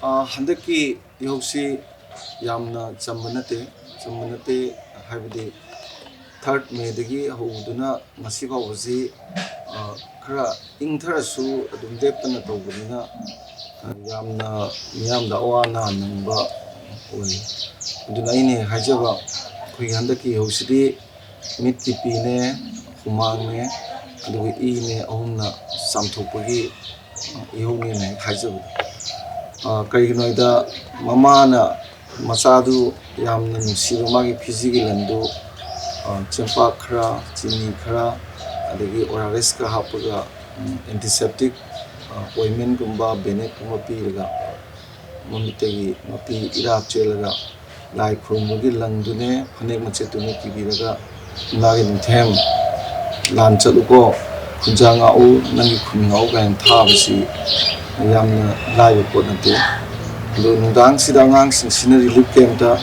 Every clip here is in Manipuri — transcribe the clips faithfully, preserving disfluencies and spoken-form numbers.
ꯍꯟꯗꯛꯀꯤ ꯏꯍꯧꯁꯤ ꯌꯥꯝꯅ ꯆꯝꯕ ꯅꯠꯇꯦ꯫ ꯆꯝꯕ ꯅꯠꯇꯦ ꯍꯥꯏꯕꯗꯤ, ꯊꯥꯔꯠ ꯃꯦꯗꯒꯤ ꯍꯧꯗꯨꯅ ꯉꯁꯤ ꯐꯥꯎꯕꯁꯤ, ꯑ, ꯈꯔ ꯏꯪꯊꯔꯁꯨ ꯑꯗꯨꯝ ꯂꯦꯞꯇꯅ ꯇꯧꯕꯅꯤꯅ, ꯑ, ꯌꯥꯝꯅ ꯃꯤꯌꯥꯝꯗ ꯑꯋꯥ ꯑꯅꯥ ꯅꯪꯕ ꯑꯣꯏ꯫ ꯑꯗꯨꯅ ꯑꯩꯅ ꯍꯦꯛ ꯍꯥꯏꯖꯕ, ꯑꯩꯈꯣꯏꯒꯤ ꯍꯟꯗꯛꯀꯤ ꯏꯍꯧꯁꯤꯗꯤ ꯃꯤꯠꯀꯤ ꯄꯤꯅꯦ, ꯍꯨꯃꯥꯡꯅꯦ, ꯑꯗꯨꯒ ꯏꯅꯦ, ꯑꯍꯨꯝꯅ ꯆꯥꯝꯊꯣꯛꯄꯒꯤ ꯏꯍꯧꯅꯦꯅ ꯍꯦꯛ ꯍꯥꯏꯖꯕꯗꯣ꯫ ꯑ, ꯀꯔꯤꯒꯤꯅꯣ ꯍꯥꯏꯗ, ꯃꯃꯥꯅ ꯃꯆꯥꯗꯨ ꯌꯥꯝꯅ ꯅꯨꯡꯁꯤꯕ, ꯃꯥꯒꯤ ꯐꯤꯖꯤꯒꯤ ꯂꯟꯗꯨ, ꯑ, ꯆꯦꯡꯄꯥꯛ ꯈꯔ, ꯆꯤꯅꯤ ꯈꯔ, ꯑꯗꯒꯤ ꯑꯣ ꯑꯥꯔ ꯑꯦꯁꯀ ꯍꯥꯞꯄꯒ, ꯎꯝ, ꯑꯦꯟꯇꯤꯁꯦꯞꯇꯤꯛ, ꯑ, ꯑꯣꯏꯟꯃꯦꯟꯒꯨꯝꯕ, ꯕꯦꯅꯦꯠꯀꯨꯝꯕ ꯄꯤꯔꯒ, ꯃꯃꯤꯠꯇꯒꯤ ꯃꯄꯤ ꯏꯔꯥ ꯆꯦꯜꯂꯒ, ꯂꯥꯏ ꯈꯨꯔꯨꯝꯕꯒꯤ ꯂꯪꯗꯨꯅꯦ, ꯐꯅꯦꯛ ꯃꯆꯦꯠꯇꯨꯅꯦ ꯄꯤꯕꯤꯔꯒ, "ꯏꯃꯥꯒꯤ ꯅꯤꯡꯊꯦꯝ, ꯂꯥꯟ ꯆꯠꯂꯨꯀꯣ, ꯈꯨꯟꯖꯥ ꯉꯥꯛꯎ, ꯅꯪꯒꯤ ꯈꯨꯟ ꯉꯥꯛꯎ" ꯀꯥꯏꯅ ꯊꯥꯕꯁꯤ ꯌꯥꯝꯅ ꯂꯥꯏꯕ ꯄꯣꯠ ꯅꯠꯇꯦ꯫ ꯑꯗꯣ ꯅꯨꯡꯗꯥꯡꯁꯤꯗ ꯑꯉꯥꯡꯁꯤꯡꯁꯤꯅ ꯔꯤꯂꯤꯐ ꯀꯦꯝꯞꯇ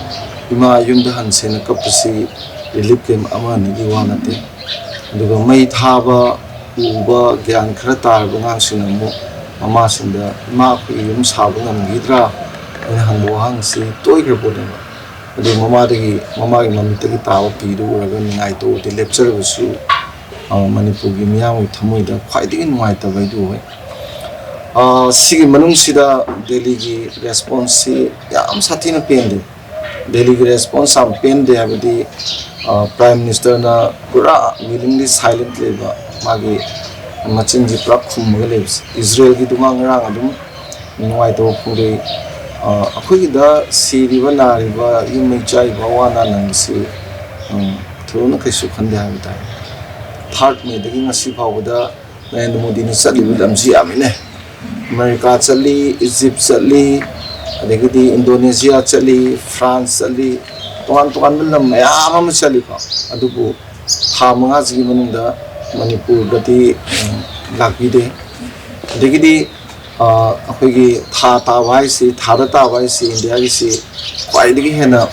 "ꯏꯃꯥ ꯌꯨꯝꯗ ꯍꯟꯁꯦꯅ" ꯀꯞꯄꯁꯤ ꯔꯤꯂꯤꯐ ꯀꯦꯝꯞ ꯑꯃ ꯑꯅꯤꯒꯤ ꯋꯥ ꯅꯠꯇꯦ꯫ ꯑꯗꯨꯒ ꯃꯩ ꯊꯥꯕ, ꯎꯕ, ꯒ꯭ꯌꯥꯟ ꯈꯔ ꯇꯥꯔꯕ ꯑꯉꯥꯡꯁꯤꯡꯅ ꯑꯃꯨꯛ ꯃꯃꯥꯁꯤꯡꯗ, "ꯏꯃꯥ, ꯑꯩꯈꯣꯏꯒꯤ ꯌꯨꯝ ꯁꯥꯕ ꯉꯝꯈꯤꯗ꯭ꯔꯥ?" ꯍꯥꯏꯅ ꯍꯪꯕ ꯋꯥꯍꯪꯁꯤ ꯇꯣꯏꯈ꯭ꯔ ꯄꯣꯠꯅꯦꯕ꯫ ꯑꯗꯨ ꯃꯃꯥꯗꯒꯤ, ꯃꯃꯥꯒꯤ ꯃꯃꯤꯠꯇꯒꯤ ꯇꯥꯕ ꯄꯤꯗꯨ ꯎꯔꯒ ꯅꯤꯡꯉꯥꯏ ꯇꯣꯛꯑꯗꯤ ꯂꯦꯞꯆꯔꯕꯁꯨ, ꯑ, ꯃꯅꯤꯄꯨꯔꯒꯤ ꯃꯤꯌꯥꯝꯒꯤ ꯊꯃꯣꯏꯗ ꯈ꯭ꯋꯥꯏꯗꯒꯤ ꯅꯨꯡꯉꯥꯏꯇꯕ ꯍꯥꯏꯗꯨ ꯑꯣꯏ꯫ ꯑ, ꯁꯤꯒꯤ ꯃꯅꯨꯡꯁꯤꯗ ꯗꯦꯜꯂꯤꯒꯤ ꯔꯦꯁꯄꯣꯟꯁꯁꯤ ꯌꯥꯝ ꯁꯥꯊꯤꯅ ꯄꯦꯟꯗꯦ꯫ ꯗꯦꯜꯂꯤꯒꯤ ꯔꯦꯁꯄꯣꯟꯁ ꯌꯥꯝ ꯄꯦꯟꯗꯦ ꯍꯥꯏꯕꯗꯤ, ꯑ, ꯄ꯭ꯔꯥꯏꯝ ꯃꯤꯅꯤꯁꯇꯔꯅ ꯄꯨꯔꯥ ꯋꯤꯂꯤꯡꯂꯤ ꯁꯥꯏꯂꯦꯟꯠ ꯂꯩꯕ, ꯃꯥꯒꯤ ꯃꯆꯤꯟꯁꯤ ꯄꯨꯔꯥ ꯈꯨꯝꯃꯒ ꯂꯩꯕꯁꯦ꯫ ꯏꯖꯔꯦꯜꯒꯤꯗꯨꯃ ꯉꯔꯥꯡ ꯑꯗꯨꯝ ꯅꯨꯡꯉꯥꯏꯇꯕ ꯐꯣꯡꯗꯣꯛꯏ꯫ ꯑ, ꯑꯩꯈꯣꯏꯒꯤꯗ ꯁꯤꯔꯤꯕ ꯅꯥꯔꯤꯕ ꯌꯨꯝ ꯃꯩ ꯆꯥꯛꯏꯕ ꯑꯋꯥ ꯑꯅꯥ ꯅꯪꯕꯁꯤ, ꯎꯝ, ꯊꯣꯏꯗꯣꯛꯅ ꯀꯩꯁꯨ ꯈꯟꯗꯦ ꯍꯥꯏꯕ ꯇꯥꯏ꯫ ꯊꯥꯔꯠ ꯃꯦꯗꯒꯤ ꯉꯁꯤ ꯐꯥꯎꯕꯗ ꯅꯔꯦꯟꯗ꯭ꯔ ꯃꯣꯗꯤꯅ ꯆꯠꯂꯤꯕ ꯂꯝꯁꯤ ꯌꯥꯝꯃꯤꯅꯦ꯫ ꯑꯃꯦꯔꯤꯀꯥ ꯆꯠꯂꯤ, ꯏꯖꯤꯞ ꯆꯠꯂꯤ, ꯑꯗꯒꯤꯗꯤ ꯏꯟꯗꯣꯅꯦꯁꯤꯌꯥ ꯆꯠꯂꯤ, ꯐ꯭ꯔꯥꯟꯁ ꯆꯠꯂꯤ, ꯇꯣꯉꯥꯟ ꯇꯣꯉꯥꯟꯕ ꯂꯝ ꯃꯌꯥꯝ ꯑꯃ ꯆꯠꯂꯤꯀꯣ꯫ ꯑꯗꯨꯕꯨ ꯊꯥ ꯃꯉꯥꯁꯤꯒꯤ ꯃꯅꯨꯡꯗ ꯃꯅꯤꯄꯨꯔꯗꯗꯤ, ꯎꯝ, ꯂꯥꯛꯄꯤꯗꯦ꯫ ꯑꯗꯒꯤꯗꯤ, ꯑ, ꯑꯩꯈꯣꯏꯒꯤ ꯊꯥ ꯇꯥꯕ ꯍꯥꯏꯁꯤ, ꯊꯥꯗ ꯇꯥꯕ ꯍꯥꯏꯁꯤ ꯏꯟꯗꯤꯌꯥꯒꯤꯁꯤ ꯈ꯭ꯋꯥꯏꯗꯒꯤ ꯍꯦꯟꯅ,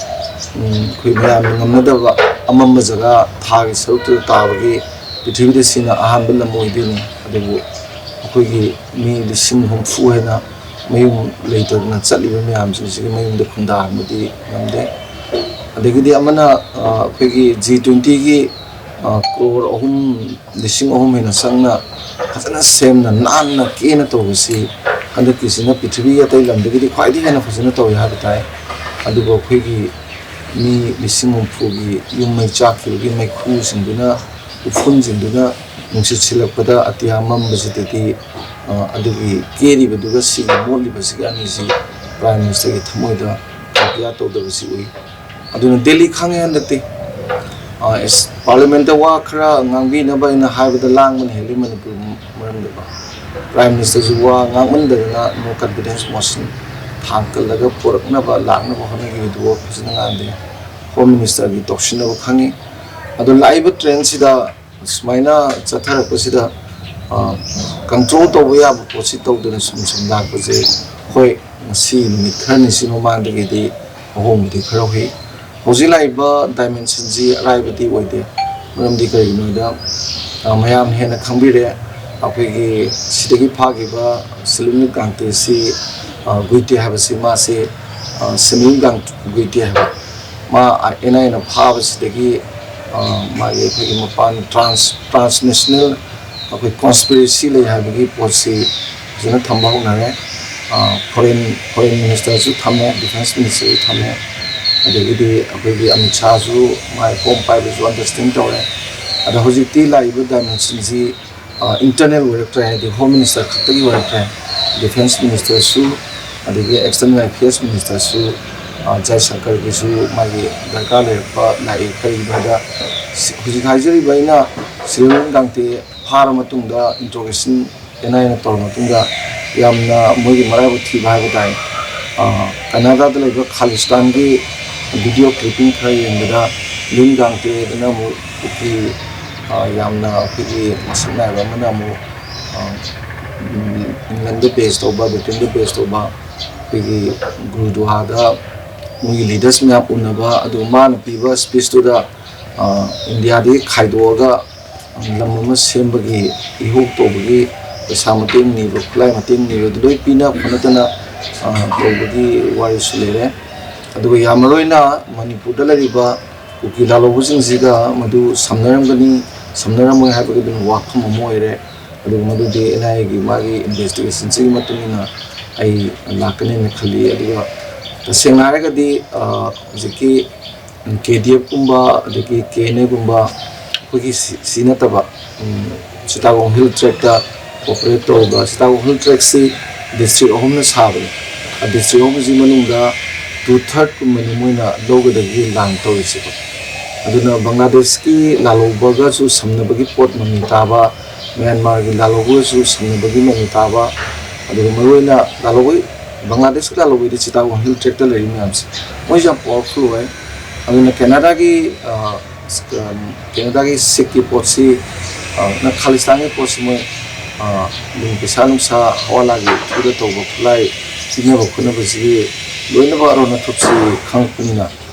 ꯎꯝ, ꯑꯩꯈꯣꯏ ꯃꯌꯥꯝꯅ ꯉꯝꯅꯗꯕ ꯑꯃꯝꯕ ꯖꯒꯥ ꯊꯥꯒꯤ ꯁꯔꯨꯛꯇꯨꯗ ꯇꯥꯕꯒꯤ ꯄ꯭ꯔꯤꯊꯤꯕꯤꯗ ꯁꯤꯅ ꯑꯍꯥꯟꯕ ꯂꯝ ꯑꯣꯏꯗꯣꯏꯅꯤ꯫ ꯑꯗꯨꯕꯨ ꯑꯩꯈꯣꯏꯒꯤ ꯃꯤ ꯂꯤꯁꯤꯡ ꯍꯨꯝꯐꯨ ꯍꯦꯟꯅ ꯃꯌꯨꯝ ꯂꯩꯇꯗꯅ ꯆꯠꯂꯤꯕ ꯃꯌꯥꯝꯁꯤꯡꯁꯤꯒꯤ ꯃꯌꯨꯝꯗ ꯈꯨꯟꯗꯥꯍꯟꯕꯗꯤ ꯉꯝꯗꯦ꯫ ꯑꯗꯒꯤꯗꯤ ꯑꯃꯅ, ꯑ, ꯑꯩꯈꯣꯏꯒꯤ ꯖꯤ ꯇ꯭ꯋꯦꯟꯇꯤꯒꯤ, ꯑ, ꯀ꯭ꯔꯣꯔ ꯑꯍꯨꯝ ꯂꯤꯁꯤꯡ ꯑꯍꯨꯝ ꯍꯦꯟꯅ ꯆꯪꯅ ꯐꯖꯅ ꯁꯦꯝꯅ ꯅꯥꯟꯅ ꯀꯦꯅ ꯇꯧꯕꯁꯤ ꯍꯟꯗꯛꯀꯤꯁꯤꯅ ꯄ꯭ꯔꯤꯊꯤꯕꯤꯒꯤ ꯑꯇꯩ ꯂꯝꯗꯒꯤꯗꯤ ꯈ꯭ꯋꯥꯏꯗꯒꯤ ꯍꯦꯟꯅ ꯐꯖꯅ ꯇꯧꯏ ꯍꯥꯏꯕ ꯇꯥꯏ꯫ ꯑꯗꯨꯕꯨ ꯑꯩꯈꯣꯏꯒꯤ ꯃꯤ ꯂꯤꯁꯤꯡ ꯍꯨꯝꯐꯨꯒꯤ ꯌꯨꯝ ꯃꯩ ꯆꯥꯛꯈꯤꯕꯒꯤ ꯃꯩꯈꯨꯁꯤꯡꯗꯨꯅ, ꯎꯐꯨꯟꯁꯤꯡꯗꯨꯅ ꯅꯨꯡꯁꯤꯠ ꯁꯤꯜꯂꯛꯄꯗ ꯑꯇꯤꯌꯥ ꯃꯝꯕꯁꯤꯗꯗꯤ, ꯑ, ꯑꯗꯨꯒꯤ ꯀꯦꯔꯤꯕꯗꯨꯒ ꯁꯤꯒꯤ ꯃꯣꯠꯂꯤꯕꯁꯤꯒꯤ ꯑꯅꯤꯁꯤ ꯄ꯭ꯔꯥꯏꯝ ꯃꯤꯅꯤꯁꯇꯔꯒꯤ ꯊꯃꯣꯏꯗ ꯀꯝꯄꯤꯌꯥꯔ ꯇꯧꯗꯕꯁꯤ ꯎꯏ꯫ ꯑꯗꯨꯅ ꯗꯦꯜꯂꯤ ꯈꯪꯉꯦ ꯍꯟꯗꯛꯇꯤ꯫ ꯑ, ꯏꯁ-, ꯄꯥꯔꯂꯤꯌꯥꯃꯦꯟꯠꯇ ꯋꯥ ꯈꯔ ꯉꯥꯡꯕꯤꯅꯕ ꯑꯩꯅ ꯍꯥꯏꯕꯗ ꯂꯥꯡꯕꯅ ꯍꯦꯜꯂꯤ ꯃꯅꯤꯄꯨꯔ ꯃꯔꯝꯗꯀꯣ꯫ ꯄ꯭ꯔꯥꯏꯝ ꯃꯤꯅꯤꯁꯇꯔꯁꯨ ꯋꯥ ꯉꯥꯡꯃꯟꯗꯗꯅ no confidence motion ꯊꯥꯡꯀꯠꯂꯒ ꯄꯨꯔꯛꯅꯕ, ꯂꯥꯛꯅꯕ ꯍꯣꯠꯅꯈꯤꯕꯗꯨ ꯐꯖꯅ ꯉꯥꯡꯗꯦ꯫ ꯍꯣꯝ ꯃꯤꯅꯤꯁꯇꯔꯒꯤ ꯇꯧꯁꯤꯟꯅꯕ ꯈꯪꯉꯤ꯫ ꯑꯗꯣ ꯂꯥꯛꯏꯕ ꯇ꯭ꯔꯦꯟꯁꯤꯗ ꯁꯨꯃꯥꯏꯅ ꯆꯠꯊꯔꯛꯄꯁꯤꯗ, ꯑ, ꯀꯟꯇ꯭ꯔꯣꯜ ꯇꯧꯕ ꯌꯥꯕ ꯄꯣꯠꯁꯤ ꯇꯧꯗꯅ ꯁꯨꯝ ꯁꯨꯝ ꯂꯥꯛꯄꯁꯦ, ꯍꯣꯏ, ꯉꯁꯤ ꯅꯨꯃꯤꯠ ꯈꯔꯅꯤꯁꯤ ꯃꯃꯥꯡꯗꯒꯤꯗꯤ ꯑꯍꯣꯡꯕꯗꯤ ꯈꯔ ꯎꯏ꯫ ꯍꯧꯖꯤꯛ ꯂꯥꯛꯏꯕ ꯗꯥꯏꯃꯦꯟꯁꯟꯁꯤ ꯑꯔꯥꯏꯕꯗꯤ ꯑꯣꯏꯗꯦ꯫ ꯃꯔꯝꯗꯤ ꯀꯔꯤꯒꯤꯅꯣꯗ, ꯑ, ꯃꯌꯥꯝ ꯍꯦꯟꯅ ꯈꯪꯕꯤꯔꯦ꯫ ꯑꯩꯈꯣꯏꯒꯤ ꯁꯤꯗꯒꯤ ꯐꯥꯈꯤꯕ ꯁꯤꯂꯨꯃꯤꯠ ꯀꯥꯡꯇꯦꯁꯤ, ꯑ, ꯒꯨꯏꯇꯦ ꯍꯥꯏꯕꯁꯤ ꯃꯥꯁꯤ, ꯑ, ꯁꯤꯂꯨꯃꯤꯠ ꯀꯥꯡ-, ꯒꯨꯏꯇꯦ ꯍꯥꯏꯕ ꯃꯥ ꯑꯦꯟ ꯑꯥꯏ ꯑꯦꯅ ꯐꯥꯕꯁꯤꯗꯒꯤ, ꯑ, ꯃꯥꯒꯤ ꯑꯩꯈꯣꯏꯒꯤ ꯃꯄꯥꯟ ꯇ꯭ꯔꯥꯟꯁ-, ꯇ꯭ꯔꯥꯟꯁꯅꯦꯁꯅꯦꯜ ꯑꯩꯈꯣꯏ ꯀꯣꯟꯁꯄꯤꯔꯦꯁꯤ ꯂꯩ ꯍꯥꯏꯕꯒꯤ ꯄꯣꯠꯁꯤ ꯐꯖꯅ ꯊꯝꯕ ꯍꯧꯅꯔꯦ꯫ ꯑ, ꯐꯣꯔꯦꯟ, ꯐꯣꯔꯦꯟ ꯃꯤꯅꯤꯁꯇꯔꯁꯨ ꯊꯝꯃꯦ, ꯗꯤꯐꯦꯟꯁ ꯃꯤꯅꯤꯁꯇꯔꯁꯨ ꯊꯝꯃꯦ, ꯑꯗꯒꯤꯗꯤ ꯑꯩꯈꯣꯏꯒꯤ ꯑꯃꯤꯠ ꯁꯥꯍꯁꯨ ꯃꯥꯏ ꯍꯣꯝ ꯄꯥꯏꯕꯁꯨ ꯑꯟꯗꯔꯁꯇꯦꯟ ꯇꯧꯔꯦ꯫ ꯑꯗꯣ ꯍꯧꯖꯤꯛꯇꯤ ꯂꯥꯛꯏꯕ ꯗꯥꯏꯃꯦꯟꯁꯟꯁꯤ, ꯑ, ꯏꯟꯇꯔꯅꯦꯜ ꯑꯣꯏꯔꯛꯇ꯭ꯔꯦ, ꯍꯥꯏꯗꯤ ꯍꯣꯝ ꯃꯤꯅꯤꯁꯇꯔ ꯈꯛꯇꯒꯤ ꯑꯣꯏꯔꯛꯇ꯭ꯔꯦ, ꯗꯤꯐꯦꯟꯁ ꯃꯤꯅꯤꯁꯇꯔꯁꯨ, ꯑꯗꯒꯤ ꯑꯦꯛꯁꯇꯔꯅꯦꯜ ꯑꯦꯐꯤꯌꯔꯁ ꯃꯤꯅꯤꯁꯇꯔꯁꯨ, ꯑ, ꯖꯌꯁꯪꯀꯔꯒꯤꯁꯨ ꯃꯥꯒꯤ ꯗꯔꯀꯥꯔ ꯂꯩꯔꯛꯄ ꯂꯥꯛꯏ꯫ ꯀꯔꯤꯒꯤꯅꯣ ꯍꯥꯏꯕꯗ ꯁꯤ-, ꯍꯧꯖꯤꯛ ꯍꯥꯏꯖꯔꯤꯕ ꯑꯩꯅ ꯁꯤꯂꯨꯃꯤꯠ ꯀꯥꯡꯇꯦ ꯐꯥꯔ ꯃꯇꯨꯡꯗ, ꯏꯟꯇ꯭ꯔꯣꯒꯦꯁꯟ ꯑꯦꯟ ꯑꯥꯏ ꯑꯦꯅ ꯇꯧꯔ ꯃꯇꯨꯡꯗ ꯌꯥꯝꯅ ꯃꯣꯏꯒꯤ ꯃꯔꯥꯏꯕꯛ ꯊꯤꯕ ꯍꯥꯏꯕ ꯇꯥꯏ꯫ ꯑ, ꯀꯅꯥꯗꯥꯗ ꯂꯩꯕ ꯈꯥꯂꯤꯁꯇꯥꯟꯒꯤ ꯚꯤꯗꯤꯑꯣ ꯀ꯭ꯂꯤꯞꯄꯤꯡ ꯈꯔ ꯌꯦꯡꯕꯗ ꯂꯤꯟ ꯀꯥꯡꯇꯦꯗꯅ ꯑꯃꯨꯛ ꯄꯨꯈ꯭ꯔꯤ, ꯑ, ꯌꯥꯝꯅ ꯑꯩꯈꯣꯏꯒꯤ ꯃꯁꯛ ꯅꯥꯏꯕ ꯑꯃꯅ ꯑꯃꯨꯛ, ꯑ, ꯎꯝ, ꯏꯪꯂꯦꯟꯗ ꯕꯦꯁ ꯇꯧꯕ, ꯕ꯭ꯔꯤꯇꯦꯟꯗ ꯕꯦꯁ ꯇꯧꯕ ꯑꯩꯈꯣꯏꯒꯤ ꯒꯨꯔꯨꯗ꯭ꯋꯥꯔꯥꯗ ꯃꯣꯏꯒꯤ ꯂꯤꯗꯔꯁ ꯃꯌꯥꯝ ꯎꯅꯕ, ꯑꯗꯨ ꯃꯥꯅ ꯄꯤꯕ ꯁ꯭ꯄꯤꯁꯇꯨꯗ, ꯑ, ꯏꯟꯗꯤꯌꯥꯗꯒꯤ ꯈꯥꯏꯗꯣꯛꯑꯒ ꯂꯝ ꯑꯃ ꯁꯦꯝꯕꯒꯤ ꯏꯍꯧ ꯇꯧꯕꯒꯤ ꯄꯩꯁꯥ ꯃꯇꯦꯡ ꯅꯤꯕ, ꯈꯨꯠꯂꯥꯏ ꯃꯇꯦꯡ ꯅꯤꯕ, ꯑꯗꯨ ꯂꯣꯏ ꯄꯤꯅ ꯈꯣꯠꯅꯗꯅ, ꯑ, ꯇꯧꯕꯒꯤ ꯋꯥꯔꯤꯁꯨ ꯂꯩꯔꯦ꯫ ꯑꯗꯨꯒ ꯌꯥꯝ ꯃꯔꯨ ꯑꯣꯏꯅ ꯃꯅꯤꯄꯨꯔꯗ ꯂꯩꯔꯤꯕ ꯀꯨꯀꯤ ꯂꯥꯜꯍꯧꯕꯁꯤꯡꯁꯤꯒ ꯃꯗꯨ ꯁꯝꯅꯔꯝꯒꯅꯤ, ꯁꯝꯅꯔꯝꯃꯣꯏ ꯍꯥꯏꯕꯒꯤ ꯑꯗꯨꯝ ꯋꯥꯐꯝ ꯑꯃ ꯑꯣꯏꯔꯦ꯫ ꯑꯗꯨꯒ ꯃꯗꯨꯗꯤ ꯑꯦꯟ ꯑꯥꯏ ꯑꯦꯒꯤ ꯃꯥꯒꯤ ꯏꯟꯚꯦꯁꯇꯤꯒꯦꯁꯟꯁꯤꯒꯤ ꯃꯇꯨꯡ ꯏꯟꯅ ꯑꯩ ꯂꯥꯛꯀꯅꯦꯅ ꯈꯜꯂꯤ꯫ ꯑꯗꯨꯒ ꯇꯁꯦꯡꯅ ꯍꯥꯏꯔꯒꯗꯤ, ꯑ, ꯍꯧꯖꯤꯛꯀꯤ ꯀꯦ ꯗꯤ ꯑꯦꯐꯀꯨꯝꯕ, ꯑꯗꯒꯤ ꯀꯦ ꯑꯦꯟ ꯑꯦꯒꯨꯝꯕ, ꯑꯩꯈꯣꯏꯒꯤ ꯁꯤ, ꯁꯤ ꯅꯠꯇꯕ, ꯎꯝ, ꯆꯤꯇꯥꯒꯣꯡ ꯍꯤꯜ ꯇ꯭ꯔꯦꯛꯇ ꯑꯣꯄꯔꯦꯠ ꯇꯧꯕ, ꯆꯤꯇꯥꯒꯣꯡ ꯍꯤꯜ ꯇ꯭ꯔꯦꯛꯁꯤ ꯗꯤꯁꯇ꯭ꯔꯤꯛ ꯑꯍꯨꯝꯅ ꯁꯥꯕꯅꯤ꯫ ꯗꯤꯁꯇ꯭ꯔꯤꯛ ꯑꯍꯨꯝꯁꯤ ꯃꯅꯨꯡꯗ ꯇꯨ ꯊꯥꯔꯠꯀꯨꯝꯕꯅꯤ ꯃꯣꯏꯅ ꯂꯧꯒꯗꯕꯒꯤ ꯂꯥꯟ ꯇꯧꯔꯤꯁꯤꯀꯣ꯫ ꯑꯗꯨꯅ ꯕꯪꯒ꯭ꯂꯥꯗꯦꯁꯀꯤ ꯂꯥꯜꯍꯧꯕꯒꯁꯨ ꯁꯝꯅꯕꯒꯤ ꯄꯣꯠ ꯃꯃꯤ ꯇꯥꯕ, ꯃ꯭ꯌꯥꯟꯃꯥꯔꯒꯤ ꯂꯥꯜꯍꯧꯕꯒꯁꯨ ꯁꯝꯅꯕꯒꯤ ꯃꯃꯤ ꯇꯥꯕ, ꯑꯗꯨꯒ ꯃꯔꯨꯑꯣꯏꯅ ꯂꯥꯜꯍꯧꯕ, ꯕꯪꯒ꯭ꯂꯥꯗꯦꯁꯀꯤ ꯂꯥꯜꯍꯧꯕꯗꯤ ꯆꯤꯇꯥꯒꯣꯡ ꯍꯤꯜ ꯇ꯭ꯔꯦꯛꯇ ꯂꯩꯔꯤ ꯃꯌꯥꯝꯁꯦ, ꯃꯣꯏꯁꯦ ꯌꯥꯝ ꯄꯋꯥꯔꯐꯨꯜ ꯑꯣꯏ꯫ ꯑꯗꯨꯅ ꯀꯦꯅꯥꯗꯥꯒꯤ, ꯑ, ꯀꯦꯅꯥꯗꯥꯒꯤ ꯁꯤꯈꯀꯤ ꯄꯣꯠꯁꯤ, ꯑ, ꯅ ꯈꯥꯂꯤꯁꯇꯥꯟꯒꯤ ꯄꯣꯠꯁꯤ ꯃꯣꯏ, ꯑ, ꯑꯗꯨꯝ ꯄꯩꯁꯥ ꯅꯨꯡꯁꯥ ꯍꯋꯥꯂꯥꯒꯤ ꯊ꯭ꯔꯨꯗ ꯇꯧꯕ ꯈꯨꯠꯂꯥꯏ ꯄꯤꯅꯕ ꯈꯣꯠꯅꯕꯁꯤꯒꯤ ꯂꯣꯏꯅꯃꯛ ꯑꯔꯣꯟ ꯑꯊꯨꯞꯁꯤ ꯈꯪꯉꯛꯄꯅꯤꯅ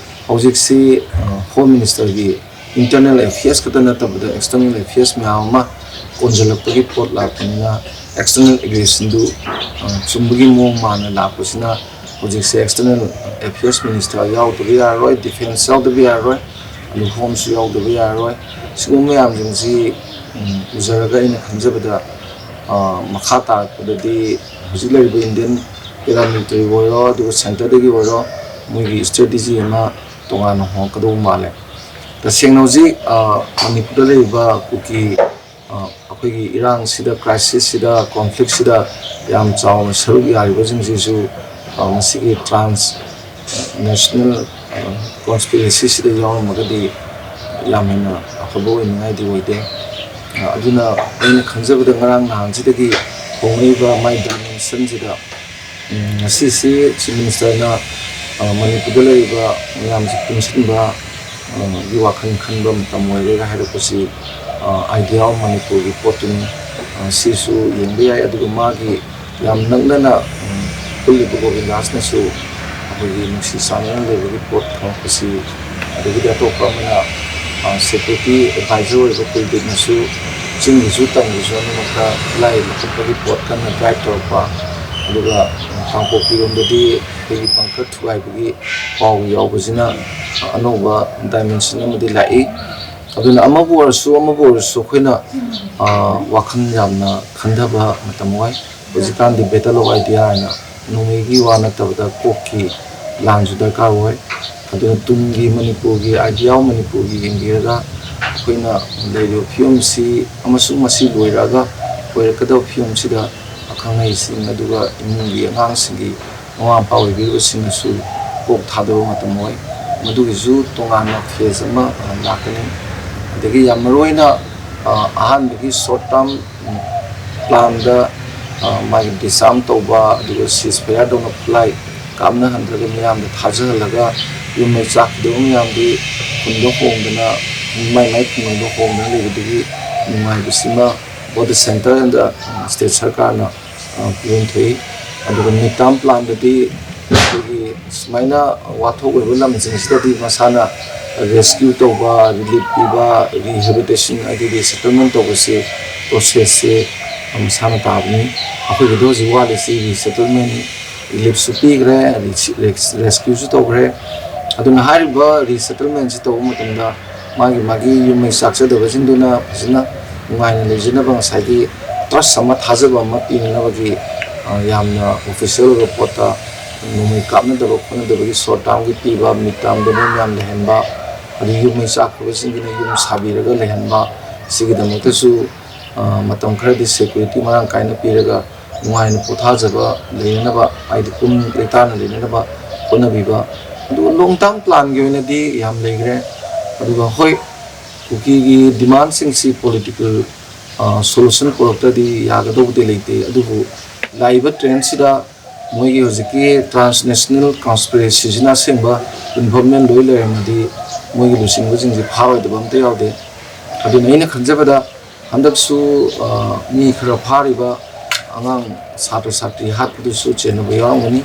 ꯍꯧꯖꯤꯛꯁꯤ, ꯑ, ꯍꯣꯝ ꯃꯤꯅꯤꯁꯇꯔꯒꯤ ꯏꯟꯇꯔꯅꯦꯜ ꯑꯦꯐꯤꯌꯔꯁ ꯈꯛꯇ ꯅꯠꯇꯕꯗ ꯑꯦꯛꯁꯇꯔꯅꯦꯜ ꯑꯦꯐꯤꯌꯔꯁ ꯃꯌꯥꯝ ꯑꯃ ꯀꯣꯟꯁꯤꯜꯂꯛꯄꯒꯤ ꯄꯣꯠ ꯂꯥꯛꯄꯅꯤꯅ ꯑꯦꯛꯁꯇꯔꯅꯦꯜ ꯑꯦꯒ꯭ꯔꯦꯁꯟꯗꯨ, ꯑ, ꯆꯨꯝꯕꯒꯤ ꯃꯑꯣꯡ ꯃꯥꯟꯅ ꯂꯥꯛꯄꯁꯤꯅ ꯍꯧꯖꯤꯛꯁꯦ ꯑꯦꯛꯁꯇꯔꯅꯦꯜ ꯑꯦꯐꯤꯌꯔꯁ ꯃꯤꯅꯤꯁꯇꯔ ꯌꯥꯎꯗꯕ ꯌꯥꯔꯔꯣꯏ, ꯗꯤꯐꯦꯟꯁ ꯌꯥꯎꯗꯕ ꯌꯥꯔꯔꯣꯏ, ꯑꯗꯨ ꯍꯣꯝꯁꯨ ꯌꯥꯎꯗꯕ ꯌꯥꯔꯔꯣꯏ꯫ ꯁꯤꯒꯨꯝꯕ ꯃꯌꯥꯝꯁꯤꯡꯁꯤ, ꯎꯝ, ꯎꯖꯔꯒ ꯑꯩꯅ ꯈꯟꯖꯕꯗ, ꯑ, ꯃꯈꯥ ꯇꯥꯔꯛꯄꯗꯗꯤ ꯍꯧꯖꯤꯛ ꯂꯩꯔꯤꯕ ꯏꯟꯗꯤꯌꯟ ꯄꯦꯔꯥꯃꯤꯂꯤꯇꯔꯤ ꯑꯣꯏꯔꯣ, ꯑꯗꯨꯒ ꯁꯦꯟꯇꯔꯗꯒꯤ ꯑꯣꯏꯔꯣ, ꯃꯣꯏꯒꯤ ꯏꯁꯇ꯭ꯔꯦꯇꯦꯖꯤ ꯑꯃ ꯇꯣꯉꯥꯟꯅ ꯍꯣꯡꯉꯛꯀꯗꯧꯕ ꯃꯥꯜꯂꯦ꯫ ꯇꯁꯦꯡꯅ ꯍꯧꯖꯤꯛ, ꯑ, ꯃꯅꯤꯄꯨꯔꯗ ꯂꯩꯔꯤꯕ ꯀꯨꯀꯤ, ꯑ, ꯑꯩꯈꯣꯏꯒꯤ ꯏꯔꯥꯡꯁꯤꯗ, ꯀ꯭ꯔꯥꯏꯁꯤꯁꯁꯤꯗ, ꯀꯣꯟꯐ꯭ꯂꯤꯛꯁꯤꯗ ꯌꯥꯝ ꯆꯥꯎꯅ ꯁꯔꯨꯛ ꯌꯥꯔꯤꯕꯁꯤꯡꯁꯤꯁꯨ, ꯑ, ꯃꯁꯤꯒꯤ ꯇ꯭ꯔꯥꯟꯁ ꯅꯦꯁꯅꯦꯜ, ꯑ, ꯀꯣꯟꯁꯄꯤꯔꯦꯁꯤꯁꯤꯗ ꯌꯥꯎꯔꯝꯃꯒꯗꯤ ꯌꯥꯝ ꯍꯦꯟꯅ ꯑꯐꯕ ꯑꯣꯏꯅꯤꯡꯉꯥꯏꯗꯤ ꯑꯣꯏꯗꯦ꯫ ꯑ, ꯑꯗꯨꯅ ꯑꯩꯅ ꯈꯟꯖꯕꯗ ꯉꯔꯥꯡ ꯅꯍꯥꯟꯁꯤꯗꯒꯤ ꯍꯣꯡꯂꯛꯏꯕ ꯃꯥꯏ ꯗꯥꯏꯃꯦꯟꯁꯟꯁꯤꯗ, ꯎꯝ, ꯉꯁꯤꯁꯤ ꯆꯤꯐ ꯃꯤꯅꯤꯁꯇꯔꯅ, ꯑ, ꯃꯅꯤꯄꯨꯔꯗ ꯂꯩꯔꯤꯕ ꯃꯌꯥꯝꯁꯤ ꯄꯨꯟꯁꯤꯟꯕ, ꯑ, ꯒꯤ ꯋꯥꯈꯜ ꯈꯟꯕ ꯃꯇꯝ ꯑꯣꯏꯔꯦꯒ ꯍꯥꯏꯔꯛꯄꯁꯤ, ꯑ, ꯑꯥꯏꯗꯤꯌꯥ ꯑꯣꯐ ꯃꯅꯤꯄꯨꯔꯒꯤ ꯄꯣꯠꯇꯨꯅꯤ꯫ ꯑ, ꯁꯤꯁꯨ ꯌꯦꯡꯕ ꯌꯥꯏ꯫ ꯑꯗꯨꯒ ꯃꯥꯒꯤ ꯌꯥꯝ ꯅꯛꯅꯅ, ꯎꯝ, ꯄꯨꯜꯂꯤꯕ ꯒꯣꯕꯤꯟꯗꯥꯁꯅꯁꯨ ꯑꯩꯈꯣꯏꯒꯤ ꯅꯨꯡꯁꯤ ꯆꯥꯟꯅꯅ ꯂꯩꯕꯒꯤ ꯄꯣꯠ ꯐꯪꯉꯛꯄꯁꯤ, ꯑꯗꯒꯤꯗꯤ ꯑꯇꯣꯞꯄ ꯑꯃꯅ, ꯑ, ꯁꯦꯀ꯭ꯌꯨꯔꯤꯇꯤ ꯑꯦꯗꯚꯥꯏꯖꯔ ꯑꯣꯏꯕ ꯀꯨꯜꯗꯤꯞꯅꯁꯨ ꯆꯤꯡꯒꯤꯁꯨ ꯇꯝꯒꯤꯁꯨ ꯑꯅꯤꯃꯛꯇ ꯈꯨꯠꯂꯥꯏ ꯂꯧꯈꯠꯄꯒꯤ ꯄꯣꯠ ꯀꯟꯅ ꯗ꯭ꯔꯥꯏꯚ ꯇꯧꯔꯛꯄ, ꯑꯗꯨꯒ ꯀꯥꯡꯄꯣꯛꯄꯤꯔꯣꯝꯗꯗꯤ ꯑꯩꯈꯣꯏꯒꯤ ꯕꯪꯀꯔ ꯊꯨꯒꯥꯏꯕꯒꯤ ꯄꯥꯎ ꯌꯥꯎꯕꯁꯤꯅ ꯑꯅꯧꯕ ꯗꯥꯏꯃꯦꯟꯁꯟ ꯑꯃꯗꯤ ꯂꯥꯛꯏ꯫ ꯑꯗꯨꯅ ꯑꯃꯕꯨ ꯑꯣꯏꯔꯁꯨ ꯑꯃꯕꯨ ꯑꯣꯏꯔꯁꯨ ꯑꯩꯈꯣꯏꯅ ꯋꯥꯈꯜ ꯌꯥꯝꯅ ꯈꯟꯊꯕ ꯃꯇꯝ ꯑꯣꯏ꯫ ꯍꯧꯖꯤꯛꯀꯥꯟꯗꯤ ꯕꯦꯇꯜ ꯑꯣꯐ ꯑꯥꯏꯗꯤꯌꯥ ꯍꯥꯏꯅ ꯅꯣꯡꯃꯩꯒꯤ ꯋꯥ ꯅꯠꯇꯕꯗ ꯀꯣꯛꯀꯤ ꯂꯥꯟꯁꯨ ꯗꯔꯀꯥꯔ ꯑꯣꯏ꯫ ꯑꯗꯨꯅ ꯇꯨꯡꯒꯤ ꯃꯅꯤꯄꯨꯔꯒꯤ, ideal ꯃꯅꯤꯄꯨꯔꯒꯤ ꯌꯦꯡꯕꯤꯔꯒ ꯑꯩꯈꯣꯏꯅ ꯂꯩꯔꯤꯕ ꯐꯤꯕꯝꯁꯤ ꯑꯃꯁꯨꯡ ꯃꯁꯤ ꯂꯣꯏꯔꯛꯑꯒ ꯑꯣꯏꯔꯛꯀꯗꯕ ꯐꯤꯕꯝꯁꯤꯗ ꯑꯈꯪ ꯑꯍꯩꯁꯤꯡ, ꯑꯗꯨꯒ ꯏꯃꯨꯡꯒꯤ ꯑꯉꯥꯡꯁꯤꯡꯒꯤ ꯃꯃꯥ ꯃꯄꯥ ꯑꯣꯏꯕꯤꯔꯤꯕꯁꯤꯡꯅꯁꯨ ꯀꯣꯛ ꯊꯥꯗꯕ ꯃꯇꯝ ꯑꯣꯏ꯫ ꯃꯗꯨꯒꯤꯁꯨ ꯇꯣꯉꯥꯟꯕ ꯐꯦꯁ ꯑꯃ ꯂꯥꯛꯀꯅꯤ꯫ ꯑꯗꯒꯤ ꯌꯥꯝ ꯃꯔꯨ ꯑꯣꯏꯅ ꯑꯍꯥꯟꯕꯒꯤ ꯁꯣꯔꯠ ꯇꯥꯔꯝ ꯄ꯭ꯂꯥꯟꯗ ꯃꯥꯒꯤ ꯗꯤꯁꯥꯔꯝ ꯇꯧꯕ, ꯑꯗꯨꯒ ꯁꯤꯁ ꯐꯌꯥꯔ ꯇꯧꯅ ꯈꯨꯠꯂꯥꯏ ꯀꯥꯞꯅꯍꯟꯗ꯭ꯔꯒ ꯃꯤꯌꯥꯝꯗ ꯊꯥꯖꯍꯜꯂꯒ ꯌꯨꯝ ꯃꯩ ꯆꯥꯛꯈꯤꯗꯕ ꯃꯌꯥꯝꯗꯤ ꯈꯨꯟꯗ ꯍꯣꯡꯗꯅ, ꯃꯥꯏ ꯃꯥꯏ ꯈꯨꯡꯒꯪꯗ ꯍꯣꯡꯗꯅ ꯂꯩꯕꯗꯨꯒꯤ ꯅꯨꯡꯉꯥꯏꯕꯁꯤꯃ both the centre and the state ꯁꯔꯀꯥꯔꯅ ꯄꯤꯐꯝ ꯊꯣꯛꯏ꯫ ꯑꯗꯨꯒ ꯃꯤꯠ ꯇꯥꯔꯝ ꯄ꯭ꯂꯥꯟꯗꯗꯤ ꯑꯩꯈꯣꯏꯒꯤ ꯁꯨꯃꯥꯏꯅ ꯋꯥꯊꯣꯛ ꯑꯣꯏꯕ ꯂꯝꯁꯤꯡꯁꯤꯗꯗꯤ ꯃꯁꯥꯅ ꯔꯦꯁꯀ꯭ꯌꯨ ꯇꯧꯕ, ꯔꯤꯂꯤꯐ ꯄꯤꯕ, ꯔꯤꯍꯦꯕꯤꯂꯤꯇꯦꯁꯟ ꯍꯥꯏꯗꯤ ꯔꯤꯁꯦꯇꯜꯃꯦꯟ ꯇꯧꯕꯁꯤ ꯄ꯭ꯔꯣꯁꯦꯁꯁꯦ ꯃꯁꯥꯅ ꯇꯥꯕꯅꯤ꯫ ꯑꯩꯈꯣꯏꯒꯤꯗꯤ ꯍꯧꯖꯤꯛ ꯋꯥꯠꯂꯤꯁꯤ ꯔꯤꯁꯦꯇꯜꯃꯦꯟ, ꯔꯤꯂꯤꯐꯁꯨ ꯄꯤꯈ꯭ꯔꯦ, ꯔꯦꯁꯀ꯭ꯌꯨꯁꯨ ꯇꯧꯈ꯭ꯔꯦ꯫ ꯑꯗꯨꯅ ꯍꯥꯏꯔꯤꯕ ꯔꯤꯁꯦꯇꯜꯃꯦꯟꯁꯤ ꯇꯧꯕ ꯃꯇꯝꯗ ꯃꯥꯒꯤ ꯃꯥꯒꯤ ꯌꯨꯝ ꯃꯩ ꯆꯥꯛꯆꯗꯕꯁꯤꯡꯗꯨꯅ ꯐꯖꯅ ꯅꯨꯡꯉꯥꯏꯅ ꯂꯩꯖꯅꯕ ꯉꯁꯥꯏꯒꯤ ꯇ꯭ꯔꯁ ꯑꯃ, ꯊꯥꯖꯕ ꯑꯃ ꯄꯤꯅꯅꯕꯒꯤ ꯌꯥꯝꯅ ꯑꯣꯐꯤꯁꯤꯌꯦꯜ ꯑꯣꯏꯕ ꯄꯣꯠꯇ ꯅꯣꯡꯃꯩ ꯀꯥꯞꯅꯗꯕ ꯈꯣꯠꯅꯗꯕꯒꯤ ꯁꯣꯔꯠ ꯇꯥꯔꯝꯒꯤ ꯄꯤꯕ, ꯃꯤꯠ ꯇꯥꯔꯝꯗ ꯃꯣꯏ ꯃꯌꯥꯝ ꯂꯩꯍꯟꯕ, ꯑꯗꯒꯤ ꯌꯨꯝ ꯃꯩ ꯆꯥꯛꯈ꯭ꯔꯕꯁꯤꯡꯒꯤꯅ ꯌꯨꯝ ꯁꯥꯕꯤꯔꯒ ꯂꯩꯍꯟꯕ, ꯁꯤꯒꯤꯗꯃꯛꯇꯁꯨ ꯃꯇꯝ ꯈꯔꯗꯤ ꯁꯦꯀ꯭ꯌꯨꯔꯤꯇꯤ ꯃꯔꯥꯡ ꯀꯥꯏꯅ ꯄꯤꯔꯒ ꯅꯨꯡꯉꯥꯏꯅ ꯄꯣꯊꯥꯖꯕ ꯂꯩꯅꯅꯕ, ꯍꯥꯏꯗꯤ ꯄꯨꯡ ꯂꯩꯇꯥꯅ ꯂꯩꯅꯅꯕ ꯍꯣꯠꯅꯕꯤꯕ꯫ ꯑꯗꯨꯒ ꯂꯣꯡ ꯇꯥꯔꯝ ꯄ꯭ꯂꯥꯟꯒꯤ ꯑꯣꯏꯅꯗꯤ ꯌꯥꯝ ꯂꯩꯈ꯭ꯔꯦ꯫ ꯑꯗꯨꯒ ꯍꯣꯏ, ꯀꯨꯀꯤꯒꯤ ꯗꯤꯃꯥꯟꯁꯤꯡꯁꯤ ꯄꯣꯂꯤꯇꯤꯀꯦꯜ ꯁꯣꯂꯨꯁꯟ ꯄꯨꯔꯛꯇ꯭ꯔꯗꯤ ꯌꯥꯒꯗꯧꯕꯗꯤ ꯂꯩꯇꯦ꯫ ꯑꯗꯨꯕꯨ ꯂꯥꯛꯏꯕ ꯇ꯭ꯔꯦꯟꯁꯤꯗ ꯃꯣꯏꯒꯤ ꯍꯧꯖꯤꯛꯀꯤ ꯇ꯭ꯔꯥꯟꯁꯅꯦꯁꯅꯦꯜ ꯀꯟꯁꯄꯤꯔꯦꯁꯤꯁꯤꯅ ꯑꯁꯦꯡꯕ ꯏꯟꯚꯣꯜꯞꯃꯦꯟ ꯂꯣꯏ ꯂꯩꯔꯝꯃꯗꯤ ꯃꯣꯏꯒꯤ ꯂꯨꯆꯤꯡꯕꯁꯤꯡꯁꯤ ꯐꯥꯔꯣꯏꯗꯕ ꯑꯝꯇ ꯌꯥꯎꯗꯦ꯫ ꯑꯗꯨꯅ ꯑꯩꯅ ꯈꯟꯖꯕꯗ ꯍꯟꯗꯛꯁꯨ ꯃꯤ ꯈꯔ ꯐꯥꯔꯤꯕ ꯑꯉꯥꯡ ꯁꯥꯇ꯭ꯔ ꯁꯥꯇ꯭ꯔꯤ ꯍꯥꯠꯄꯗꯨꯁꯨ ꯆꯦꯟꯅꯕ ꯌꯥꯎꯔꯝꯒꯅꯤ꯫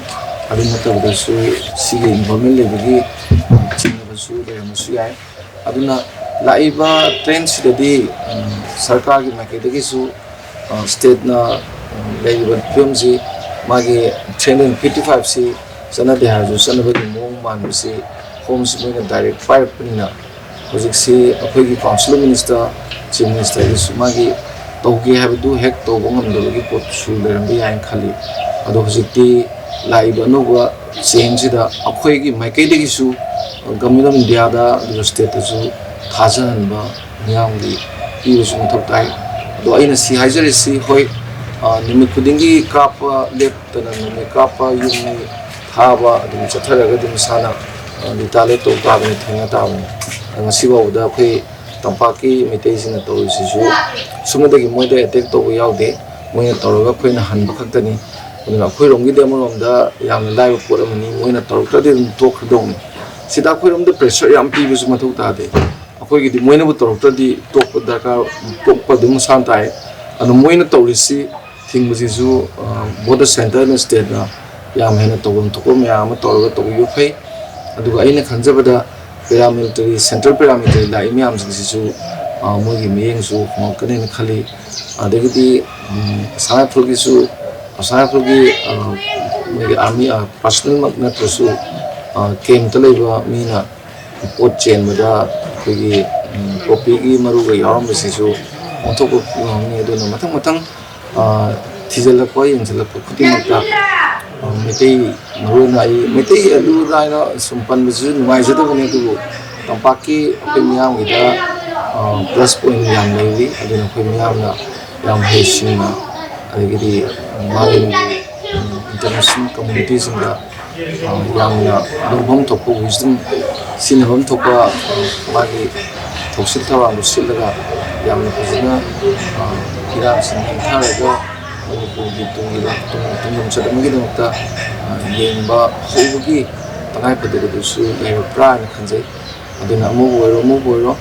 ꯑꯗꯨ ꯅꯠꯇꯕꯗꯁꯨ ꯁꯤꯒꯤ ꯏꯟꯚꯣꯜꯞꯃꯦꯟ ꯂꯩꯕꯒꯤ ꯆꯤꯡꯅꯕꯁꯨ ꯂꯩꯔꯝꯕꯁꯨ ꯌꯥꯏ꯫ ꯑꯗꯨꯅ ꯂꯥꯛꯏꯕ ꯇ꯭ꯔꯦꯟꯁꯤꯗꯗꯤ, ꯎꯝ, ꯁꯔꯀꯥꯔꯒꯤ ꯃꯥꯏꯀꯩꯗꯒꯤꯁꯨ, ꯑ, ꯁ꯭ꯇꯦꯠꯅ, ꯎꯝ, ꯂꯩꯔꯤꯕ ꯐꯤꯕꯝꯁꯤ, ꯃꯥꯒꯤ ꯊ꯭ꯔꯤ ꯍꯟꯗ꯭ꯔꯦꯠ ꯐꯤꯐꯇꯤ ꯐꯥꯏꯚꯁꯤ ꯆꯠꯅꯗꯦ ꯍꯥꯏꯔꯁꯨ, ꯆꯠꯅꯕꯒꯤ ꯃꯑꯣꯡ ꯃꯥꯟꯕꯁꯤ ꯐꯣꯝꯁꯤ ꯃꯣꯏꯅ ꯗꯥꯏꯔꯦꯛ ꯄꯥꯏꯔꯛꯄꯅꯤꯅ, ꯍꯧꯖꯤꯛꯁꯤ ꯑꯩꯈꯣꯏꯒꯤ ꯀꯥꯎꯟꯁꯤꯜ ꯑꯣꯐ ꯃꯤꯅꯤꯁꯇꯔ, ꯆꯤꯐ ꯃꯤꯅꯤꯁꯇꯔꯒꯤꯁꯨ ꯃꯥꯒꯤ ꯇꯧꯒꯦ ꯍꯥꯏꯕꯗꯨ ꯍꯦꯛ ꯇꯧꯕ ꯉꯝꯗꯕꯒꯤ ꯄꯣꯠꯁꯨ ꯂꯩꯔꯝꯕ ꯌꯥꯏꯅ ꯈꯜꯂꯤ꯫ ꯑꯗꯣ ꯍꯧꯖꯤꯛꯇꯤ ꯂꯥꯛꯏꯕ ꯑꯅꯧꯕ ꯆꯦꯡꯁꯤꯗ ꯑꯩꯈꯣꯏꯒꯤ ꯃꯥꯏꯀꯩꯗꯒꯤꯁꯨ ꯒꯚꯔꯟꯃꯦꯟ ꯑꯣꯐ ꯏꯟꯗꯤꯌꯥꯗ ꯑꯗꯨꯒ ꯁ꯭ꯇꯦꯠꯇꯁꯨ ꯊꯥꯖꯍꯟꯕ ꯃꯤꯌꯥꯝꯒꯤ ꯄꯤꯕꯁꯨ ꯃꯊꯧ ꯇꯥꯏ꯫ ꯑꯗꯣ ꯑꯩꯅ ꯁꯤ ꯍꯥꯏꯖꯔꯤꯁꯤ, ꯍꯣꯏ, ꯑ, ꯅꯨꯃꯤꯠ ꯈꯨꯗꯤꯡꯒꯤ ꯀꯥꯞꯄ ꯂꯦꯞꯇꯅ ꯅꯨꯃꯤꯠ ꯀꯥꯞꯄ, ꯌꯨꯝ ꯃꯩ ꯊꯥꯕ ꯑꯗꯨꯝ ꯆꯠꯊꯔꯒꯗꯤ ꯃꯁꯥꯅ, ꯑ, ꯔꯤꯇꯥꯂꯦꯠ ꯇꯧ ꯇꯥꯕꯅꯤ, ꯊꯦꯡꯅ ꯇꯥꯕꯅꯤ꯫ ꯉꯁꯤ ꯐꯥꯎꯕꯗ ꯑꯩꯈꯣꯏ ꯇꯝꯄꯥꯛꯀꯤ ꯃꯩꯇꯩꯁꯤꯡꯅ ꯇꯧꯔꯤꯁꯤꯁꯨ ꯁꯨꯝꯃꯗꯒꯤ ꯃꯣꯏꯗ ꯑꯦꯇꯦꯛ ꯇꯧꯕ ꯌꯥꯎꯗꯦ꯫ ꯃꯣꯏꯅ ꯇꯧꯔꯒ ꯑꯩꯈꯣꯏꯅ ꯍꯟꯕ ꯈꯛꯇꯅꯤ꯫ ꯑꯗꯨꯅ ꯑꯩꯈꯣꯏꯔꯣꯝꯒꯤꯗꯤ ꯑꯃꯔꯣꯝꯗ ꯌꯥꯝꯅ ꯂꯥꯏꯕ ꯄꯣꯠ ꯑꯃꯅꯤ, ꯃꯣꯏꯅ ꯇꯧꯔꯛꯇ꯭ꯔꯗꯤ ꯑꯗꯨꯝ ꯇꯣꯛꯈ꯭ꯔꯗꯧꯅꯤ꯫ ꯁꯤꯗ ꯑꯩꯈꯣꯏꯔꯣꯝꯗ ꯄ꯭ꯔꯦꯁꯔ ꯌꯥꯝ ꯄꯤꯕꯁꯨ ꯃꯊꯧ ꯇꯥꯗꯦ꯫ ꯑꯩꯈꯣꯏꯒꯤꯗꯤ ꯃꯣꯏꯅꯕꯨ ꯇꯧꯔꯛꯇ꯭ꯔꯗꯤ ꯇꯣꯛꯄ ꯗꯔꯀꯥꯔ, ꯇꯣꯛꯄ ꯑꯗꯨꯝ ꯃꯁꯥꯅ ꯇꯥꯏ꯫ ꯑꯗꯣ ꯃꯣꯏꯅ ꯇꯧꯔꯤꯁꯤ ꯊꯤꯡꯕꯁꯤꯁꯨ, ꯑ, both the centre and state ꯅ ꯌꯥꯝ ꯍꯦꯟꯅ ꯇꯧꯐꯝ ꯊꯣꯛꯄ ꯃꯌꯥꯝ ꯑꯃ ꯇꯧꯔꯒ ꯇꯧꯕꯤꯕ ꯐꯩ꯫ ꯑꯗꯨꯒ ꯑꯩꯅ ꯈꯟꯖꯕꯗ paramilitary, central paramilitary ꯂꯥꯛꯏ ꯃꯌꯥꯝꯁꯤꯡꯁꯤꯁꯨ, ꯑ, ꯃꯣꯏꯒꯤ ꯃꯤꯠꯌꯦꯡꯁꯨ ꯍꯣꯡꯉꯛꯀꯅꯦꯅ ꯈꯜꯂꯤ꯫ ꯑꯗꯒꯤꯗꯤ, ꯎꯝ, ꯑꯁꯥꯝ ꯔꯥꯏꯐꯜꯒꯤꯁꯨ, ꯑꯁꯥꯝ ꯔꯥꯏꯐꯜꯒꯤ, ꯑ, ꯃꯣꯏꯒꯤ army, ꯑ, personnel ꯃꯛ ꯅꯠꯇ꯭ꯔꯁꯨ, ꯑ, camp ꯇ ꯂꯩꯕ ꯃꯤꯅ ꯄꯣꯠ ꯆꯦꯟꯕꯗ ꯑꯩꯈꯣꯏꯒꯤ, ꯎꯝ, ꯄꯣꯄꯤꯒꯤ ꯃꯔꯨꯒ ꯌꯥꯎꯔꯝꯕꯁꯤꯁꯨ ꯑꯣꯟꯊꯣꯛꯄ ꯉꯝꯅꯤ꯫ ꯑꯗꯨꯅ ꯃꯊꯪ ꯃꯊꯪ, ꯑ, ꯊꯤꯖꯤꯜꯂꯛꯄ, ꯌꯦꯡꯁꯤꯜꯂꯛꯄ ꯈꯨꯗꯤꯡꯃꯛꯇ, ꯑ, ꯃꯩꯇꯩ, ꯃꯔꯨꯑꯣꯏꯅ ꯑꯩ ꯃꯩꯇꯩ ꯑꯗꯨ ꯑꯗꯥ ꯍꯥꯏꯅ ꯁꯨꯝ ꯄꯟꯕꯁꯤꯁꯨ ꯅꯨꯡꯉꯥꯏꯖꯗꯕꯅꯤ, ꯑꯗꯨꯕꯨ ꯇꯝꯄꯥꯛꯀꯤ ꯑꯩꯈꯣꯏ ꯃꯤꯌꯥꯝꯒꯤꯗ, ꯑ, plus point ꯌꯥꯝ ꯂꯩꯔꯤ꯫ ꯑꯗꯨꯅ ꯑꯩꯈꯣꯏ ꯃꯤꯌꯥꯝꯅ ꯌꯥꯝ ꯍꯩꯁꯤꯡꯅ, ꯑꯗꯒꯤꯗꯤ ꯃꯥꯂꯦꯝꯒꯤ, ꯎꯝ, international community ꯁꯤꯡꯗ, ꯑ, ꯌꯥꯝꯅ ꯂꯧꯐꯝ ꯊꯣꯛꯄ wisdom, ꯁꯤꯖꯤꯟꯅꯐꯝ ꯊꯣꯛꯄ, ꯑ, ꯃꯥꯒꯤ ꯊꯧꯁꯤꯜ ꯊꯧꯔꯥꯡꯗꯨ ꯁꯤꯜꯂꯒ ꯌꯥꯝꯅ ꯐꯖꯅ, ꯑ, ꯏꯔꯥꯡꯁꯤꯡ ꯍꯟꯊꯔꯒ ꯃꯅꯤꯄꯨꯔꯒꯤ ꯇꯨꯡꯒꯤ ꯇꯨꯡ-, ꯇꯨꯡꯂꯝꯆꯠ ꯑꯃꯒꯤꯗꯃꯛꯇ, ꯑ, ꯌꯦꯡꯕ ꯍꯧꯕꯒꯤ ꯇꯉꯥꯏ ꯐꯗꯕꯗꯨꯁꯨ ꯂꯩꯔꯛꯄ꯭ꯔꯥ ꯍꯥꯏꯅ ꯈꯟꯖꯩ꯫ ꯑꯗꯨꯅ ꯑꯃꯕꯨ ꯑꯣꯏꯔꯣ, ꯑꯃꯕꯨ ꯑꯣꯏꯔꯣ,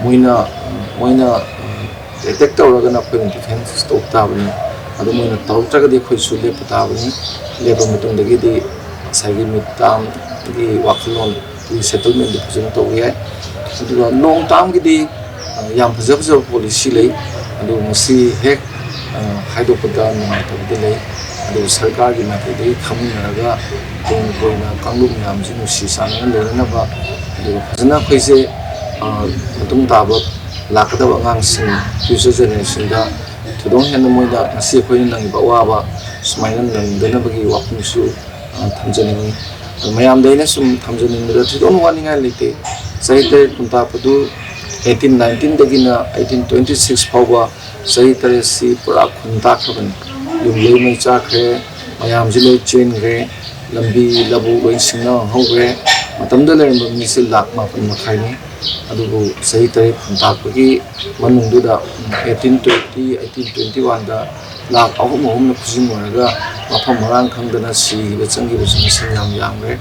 ꯃꯣꯏꯅ, ꯃꯣꯏꯅ, ꯑꯦꯇꯦꯛ ꯇꯧꯔꯒꯅ ꯑꯩꯈꯣꯏꯅ ꯗꯤꯐꯦꯟꯁ ꯇꯧꯕ ꯇꯥꯕꯅꯤ꯫ ꯑꯗꯨ ꯃꯣꯏꯅ ꯇꯧꯔꯛꯇ꯭ꯔꯒꯗꯤ ꯑꯩꯈꯣꯏꯁꯨ ꯂꯦꯞꯄ ꯇꯥꯕꯅꯤ꯫ ꯂꯦꯞꯄ ꯃꯇꯨꯡꯗꯒꯤꯗꯤ ꯉꯁꯥꯏꯒꯤ ꯃꯤꯠ ꯇꯥꯝꯒꯤ ꯋꯥꯈꯜꯂꯣꯟ, resettlement ꯗꯨ ꯐꯖꯅ ꯇꯧꯕ ꯌꯥꯏ꯫ ꯑꯗꯨꯒ ꯂꯣꯡ ꯇꯥꯔꯝꯒꯤꯗꯤ ꯌꯥꯝ ꯐꯖ ꯐꯖꯕ ꯄꯣꯂꯤꯁꯤ ꯂꯩ꯫ ꯑꯗꯨ ꯃꯁꯤ ꯍꯦꯛ ꯍꯥꯏꯗꯣꯛꯄꯗ ꯅꯨꯡꯉꯥꯏꯇꯕꯗꯤ ꯂꯩ꯫ ꯑꯗꯨꯕꯨ ꯁꯔꯀꯥꯔꯒꯤ ꯃꯥꯏꯀꯩꯗꯒꯤ ꯈꯪꯃꯤꯟꯅꯔꯒ ꯇꯨꯡ ꯀꯣꯏꯅ ꯀꯥꯡꯂꯨꯞ ꯃꯌꯥꯝꯁꯤ ꯅꯨꯡꯁꯤ ꯆꯥꯟꯅꯅ ꯂꯩꯅꯅꯕ, ꯑꯗꯨꯒ ꯐꯖꯅ ꯑꯩꯈꯣꯏꯁꯦ ꯃꯇꯨꯡ ꯇꯥꯕ ꯂꯥꯛꯀꯗꯕ ꯑꯉꯥꯡꯁꯤꯡ, ꯐ꯭ꯌꯨꯆꯔ ꯖꯦꯅꯦꯔꯦꯁꯟꯗ ꯊꯣꯏꯗꯣꯛ ꯍꯦꯟꯅ ꯃꯣꯏꯗ ꯉꯁꯤ ꯑꯩꯈꯣꯏꯅ ꯅꯪꯉꯤꯕ ꯑꯋꯥꯕ ꯁꯨꯃꯥꯏꯅ ꯅꯪꯗꯅꯕꯒꯤ ꯋꯥꯐꯝꯁꯨ ꯊꯝꯖꯅꯤꯡꯏ꯫ ꯃꯌꯥꯝꯗ ꯑꯩꯅ ꯁꯨꯝ ꯊꯝꯖꯅꯤꯡꯕꯗ ꯊꯣꯏꯗꯣꯛꯅ ꯋꯥꯅꯤꯡꯉꯥꯏ ꯂꯩꯇꯦ꯫ ꯆꯍꯤ ꯇꯔꯦꯠ ꯈꯨꯟꯇꯥꯛꯄꯗꯨ eighteen nineteen ꯗꯒꯤꯅ eighteen twenty six ꯐꯥꯎꯕ ꯆꯍꯤ ꯇꯔꯦꯠꯁꯤ ꯄꯨꯔꯥ ꯈꯨꯟ ꯇꯥꯛꯈ꯭ꯔꯕꯅꯤ꯫ ꯌꯨꯝ ꯂꯣꯏ ꯃꯩ ꯆꯥꯛꯈ꯭ꯔꯦ, ꯃꯌꯥꯝꯁꯤ ꯂꯣꯏ ꯆꯦꯟꯈ꯭ꯔꯦ, ꯂꯝꯕꯤ ꯂꯧꯕꯨꯛ ꯂꯣꯏ ꯁꯤꯡꯅ ꯍꯧꯈ꯭ꯔꯦ꯫ ꯃꯇꯝꯗ ꯂꯩꯔꯝꯕ ꯃꯤꯁꯦ ꯂꯥꯈ ꯃꯥꯄꯟ ꯃꯈꯥꯏꯅꯤ꯫ ꯑꯗꯨꯕꯨ ꯆꯍꯤ ꯇꯔꯦꯠ ꯈꯨꯟꯇꯥꯛꯄꯒꯤ ꯃꯅꯨꯡꯗꯨꯗ eighteen twenty, eighteen twenty one ꯗ ꯂꯥꯈ ꯑꯍꯨꯝ ꯑꯍꯨꯝꯅ ꯈꯨꯖꯤꯟꯅꯔꯒ ꯃꯐꯝ ꯃꯔꯥꯡ ꯈꯪꯗꯅ ꯁꯤꯈꯤꯕ ꯆꯪꯈꯤꯕꯁꯨ ꯃꯁꯤꯡ ꯌꯥꯝ ꯌꯥꯝꯈ꯭ꯔꯦ꯫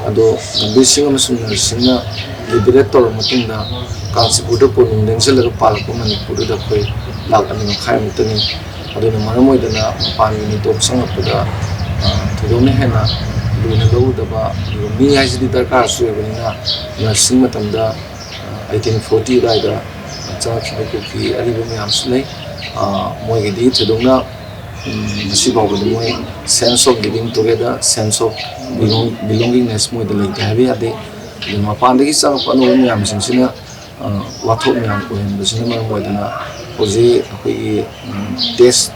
ꯑꯗꯣ ꯒꯝꯚꯤꯔ ꯁꯤꯡ ꯑꯃꯁꯨꯡ ꯅꯔꯁꯤꯡꯅ ꯂꯤꯕꯔꯦꯠ ꯇꯧꯔꯕ ꯃꯇꯨꯡꯗ ꯀꯥꯟꯆꯤꯄꯨꯔꯗ ꯀꯣꯅꯨꯡ ꯂꯦꯡꯁꯤꯜꯂꯒ ꯄꯥꯜꯂꯛꯄ ꯃꯅꯤꯄꯨꯔꯗꯨꯗ ꯑꯩꯈꯣꯏ ꯂꯥꯈ ꯑꯅꯤ ꯃꯈꯥꯏꯃꯨꯛꯇꯅꯤ꯫ ꯑꯗꯨꯅ ꯃꯔꯝ ꯑꯣꯏꯗꯅ ꯃꯄꯥꯟꯒꯤ ꯃꯤꯇꯣꯞ ꯆꯪꯂꯛꯄꯗ ꯊꯣꯏꯗꯣꯛꯅ ꯍꯦꯟꯅ ꯂꯨꯅ ꯂꯧꯔꯨꯗꯕ, ꯑꯗꯨꯒ ꯃꯤ ꯍꯥꯏꯁꯤꯗꯤ ꯗꯔꯀꯥꯔꯁꯨ ꯑꯣꯏꯕꯅꯤꯅ ꯅꯔꯁꯤꯡ ꯃꯇꯝꯗ eighteen forty ꯑꯗꯨꯋꯥꯏꯗ ꯆꯪꯉꯛꯈꯤꯕ ꯀꯨꯀꯤ ꯑꯔꯤꯕ ꯃꯌꯥꯝꯁꯨ ꯂꯩ꯫ ꯃꯣꯏꯒꯤꯗꯤ ꯊꯣꯏꯗꯣꯛꯅ ꯉꯁꯤ ꯐꯥꯎꯕꯗ ꯃꯣꯏ sense of living together, sense of belongingness ꯃꯣꯏꯗ ꯂꯩꯇꯦ ꯍꯥꯏꯕ ꯌꯥꯗꯦ꯫ ꯑꯗꯨ ꯃꯄꯥꯟꯗꯒꯤ ꯆꯪꯉꯛꯄ ꯑꯅꯧꯕ ꯃꯌꯥꯝꯁꯤꯡꯁꯤꯅ ꯋꯥꯊꯣꯛ ꯃꯌꯥꯝ ꯑꯣꯏꯍꯟꯕꯁꯤꯅ ꯃꯔꯝ ꯑꯣꯏꯗꯅ ꯍꯧꯖꯤꯛ ꯑꯩꯈꯣꯏꯒꯤ ꯇꯦꯁ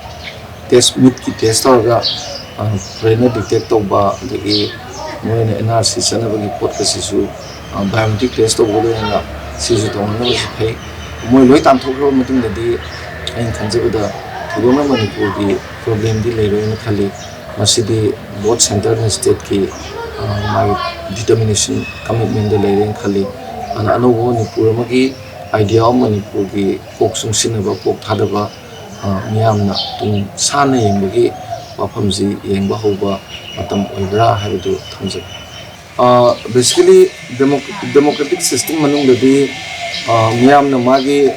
ꯇꯦꯁ ꯃꯤꯠꯀꯤ ꯇꯦꯁ ꯇꯧꯔꯒ ꯐꯣꯔꯦꯟꯅꯔ ꯗꯤꯇꯦꯛ ꯇꯧꯕ, ꯑꯗꯒꯤ ꯃꯣꯏꯅ ꯑꯦꯟ ꯑꯥꯔ ꯁꯤ ꯆꯠꯅꯕꯒꯤ ꯄꯣꯠꯀꯁꯤꯁꯨ ꯕꯥꯏꯑꯣꯃꯦꯇ꯭ꯔꯤꯛ ꯇꯦꯁ ꯇꯧꯕꯒ ꯂꯣꯏꯅꯅ ꯁꯤꯁꯨ ꯇꯧꯅꯅꯕꯁꯨ ꯐꯩ꯫ ꯃꯣꯏ ꯂꯣꯏ ꯇꯥꯟꯊꯣꯛꯈ꯭ꯔꯕ ꯃꯇꯨꯡꯗꯗꯤ ꯑꯩꯅ ꯈꯟꯖꯕꯗ ꯊꯣꯏꯗꯣꯛꯅ ꯃꯅꯤꯄꯨꯔꯒꯤ ꯄ꯭ꯔꯣꯕ꯭ꯂꯦꯝꯗꯤ ꯂꯩꯔꯣꯏꯅ ꯈꯜꯂꯤ꯫ ꯃꯁꯤꯗꯤ ꯕꯣꯠ ꯁꯦꯟꯇꯔꯅ ꯁ꯭ꯇꯦꯠꯀꯤ ꯃꯥꯒꯤ ꯗꯤꯇꯔꯃꯤꯅꯦꯁꯟ, ꯀꯃꯤꯠꯃꯦꯟꯗ ꯂꯩꯔꯦꯅ ꯈꯜꯂꯤ꯫ ꯑꯗꯨꯅ ꯑꯅꯧꯕ ꯃꯅꯤꯄꯨꯔ ꯑꯃꯒꯤ idea of ꯃꯅꯤꯄꯨꯔꯒꯤ ꯀꯣꯛ ꯆꯨꯡꯁꯤꯟꯅꯕ, ꯀꯣꯛ ꯊꯥꯗꯕ, ꯃꯤꯌꯥꯝꯅ ꯇꯨꯡ ꯁꯥꯟꯅ ꯌꯦꯡꯕꯒꯤ ꯋꯥꯐꯝꯁꯤ ꯌꯦꯡꯕ ꯍꯧꯕ ꯃꯇꯝ ꯑꯣꯏꯕ꯭ꯔꯥ ꯍꯥꯏꯕꯗꯨ ꯊꯝꯖꯒꯦ꯫ Basically democratic system ꯃꯅꯨꯡꯗꯗꯤ ꯃꯤꯌꯥꯝꯅ ꯃꯥꯒꯤ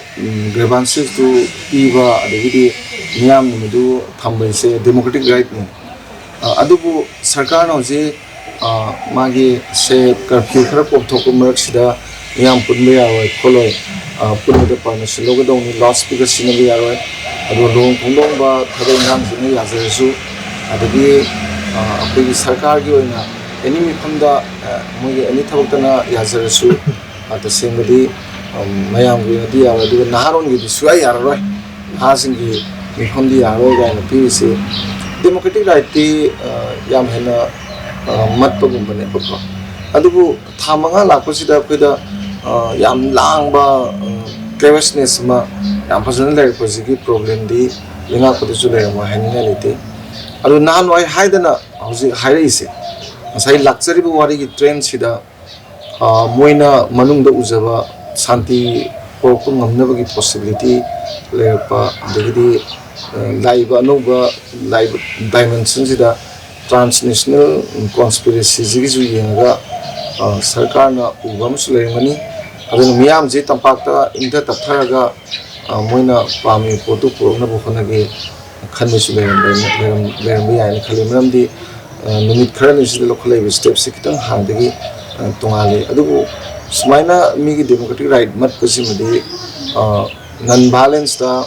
grievances ꯇꯨ ꯄꯤꯕ, ꯑꯗꯒꯤꯗꯤ ꯃꯤꯌꯥꯝꯅ ꯃꯗꯨ ꯊꯝꯕꯁꯦ democratic rightꯅꯤ꯫ ꯑꯗꯨꯕꯨ ꯁꯔꯀꯥꯔꯅ ꯍꯧꯖꯤꯛ ꯃꯥꯒꯤ ꯁꯦ ꯀꯔꯐ꯭ꯌꯨ ꯈꯔ ꯀꯣꯝꯊꯣꯛꯄ ꯃꯔꯛꯁꯤꯗ ꯃꯤꯌꯥꯝ ꯄꯨꯟꯕ ꯌꯥꯔꯣꯏ ꯈꯣꯠꯂꯣꯏ, ꯑ, ꯄꯨꯟꯕꯗ ꯄꯥꯔꯃꯤꯁꯟ ꯂꯧꯒꯗꯧꯅꯤ, ꯂꯥꯎꯠ ꯁ꯭ꯄꯤꯀꯔ ꯁꯤꯖꯤꯟꯅꯕ ꯌꯥꯔꯣꯏ꯫ ꯑꯗꯨꯒ ꯂꯨꯍꯣꯡ ꯈꯣꯡꯗꯣꯡꯕ ꯊꯕꯛ ꯏꯪꯈꯥꯡꯁꯤꯅ ꯌꯥꯖꯔꯁꯨ, ꯑꯗꯒꯤ, ꯑ, ꯑꯩꯈꯣꯏꯒꯤ ꯁꯔꯀꯥꯔꯒꯤ ꯑꯣꯏꯅ ꯑꯦꯅꯤ ꯃꯤꯐꯝꯗ, ꯑ, ꯃꯣꯏꯒꯤ ꯑꯦꯅꯤ ꯊꯕꯛꯇꯅ ꯌꯥꯖꯔꯁꯨ, ꯑ, ꯇꯁꯦꯡꯕꯗꯤ, ꯑ, ꯃꯌꯥꯝꯒꯤ ꯑꯣꯏꯅꯗꯤ ꯌꯥꯔꯣꯏ꯫ ꯑꯗꯨꯒ ꯅꯍꯥꯔꯣꯟꯒꯤꯗꯤ ꯁꯨꯡꯌꯥ ꯌꯥꯔꯔꯣꯏ꯫ ꯅꯍꯥꯁꯤꯡꯒꯤ ꯃꯤꯐꯝꯗꯤ ꯌꯥꯔꯔꯣꯏ ꯀꯥꯏꯅ ꯄꯤꯔꯤꯁꯤ ꯗꯦꯃꯣꯀ꯭ꯔꯦꯇꯤꯛ ꯔꯥꯏꯠꯇꯤ, ꯑ, ꯌꯥꯝ ꯍꯦꯟꯅ, ꯑ, ꯃꯠꯄꯒꯨꯝꯕꯅꯦꯕꯀꯣ꯫ ꯑꯗꯨꯕꯨ ꯊꯥ ꯃꯉꯥ ꯂꯥꯛꯄꯁꯤꯗ ꯑꯩꯈꯣꯏꯗ, ꯑ, ꯌꯥꯝ ꯂꯥꯡꯕ, ꯑ, ꯀꯦꯔꯁꯅꯦꯁ ꯑꯃ ꯌꯥꯝ ꯐꯖꯅ ꯂꯩꯔꯛꯄꯁꯤꯒꯤ ꯄ꯭ꯔꯣꯕ꯭ꯂꯦꯝꯗꯤ ꯂꯩꯉꯥꯛꯄꯗꯁꯨ ꯂꯩꯔꯝꯃꯣꯏ ꯍꯥꯏꯅꯤꯡꯉꯥꯏ ꯂꯩꯇꯦ꯫ ꯑꯗꯨ ꯅꯍꯥꯟꯋꯥꯏ ꯍꯥꯏꯗꯅ ꯍꯧꯖꯤꯛ ꯍꯥꯏꯔꯛꯏꯁꯦ, ꯉꯁꯥꯏ ꯂꯥꯛꯆꯔꯤꯕ ꯋꯥꯔꯤꯒꯤ ꯇ꯭ꯔꯦꯟꯁꯤꯗ, ꯑ, ꯃꯣꯏꯅ ꯃꯅꯨꯡꯗ ꯎꯖꯕ ꯁꯥꯟꯇꯤ ꯄꯣꯔꯛꯄ ꯉꯝꯅꯕꯒꯤ ꯄꯣꯁꯤꯕꯤꯂꯤꯇꯤ ꯂꯩꯔꯛꯄ, ꯑꯗꯒꯤꯗꯤ, ꯑ, ꯂꯥꯛꯏꯕ ꯑꯅꯧꯕ, ꯂꯥꯛꯏꯕ ꯗꯥꯏꯃꯦꯟꯁꯟꯁꯤꯗ ꯇ꯭ꯔꯥꯟꯁꯅꯦꯁꯅꯦꯜ ꯀꯣꯟꯁꯄꯤꯔꯦꯁꯤꯁꯤꯒꯤꯁꯨ ꯌꯦꯡꯉꯒ, ꯑ, ꯁꯔꯀꯥꯔꯅ ꯎꯕ ꯑꯃꯁꯨ ꯂꯩꯔꯝꯒꯅꯤ꯫ ꯑꯗꯨꯅ ꯃꯤꯌꯥꯝꯁꯤ ꯇꯝꯄꯥꯛꯇ ꯏꯪꯊ ꯇꯞꯊꯔꯒ, ꯑ, ꯃꯣꯏꯅ ꯄꯥꯝꯃꯤꯕ ꯄꯣꯠꯇꯨ ꯄꯨꯔꯛꯅꯕ ꯍꯣꯠꯅꯒꯦ ꯈꯟꯕꯁꯨ ꯂꯩꯔꯝꯕ, ꯂꯩꯔꯝ-, ꯂꯩꯔꯝꯕ ꯌꯥꯏꯅ ꯈꯜꯂꯤ꯫ ꯃꯔꯝꯗꯤ, ꯑ, ꯅꯨꯃꯤꯠ ꯈꯔꯅꯤꯁꯤꯗ ꯂꯧꯈꯠꯂꯛꯏꯕ ꯁ꯭ꯇꯦꯞꯁꯤ ꯈꯤꯇꯪ ꯍꯥꯟꯅꯗꯒꯤ, ꯑ, ꯇꯣꯉꯥꯜꯂꯤ꯫ ꯑꯗꯨꯕꯨ ꯁꯨꯃꯥꯏꯅ ꯃꯤꯒꯤ ꯗꯦꯃꯣꯀ꯭ꯔꯦꯇꯤꯛ ꯔꯥꯏꯠ ꯃꯠꯄꯁꯤꯃꯗꯤ, ꯑ, ꯅꯟ ꯚꯥꯏꯂꯦꯟꯁꯇ,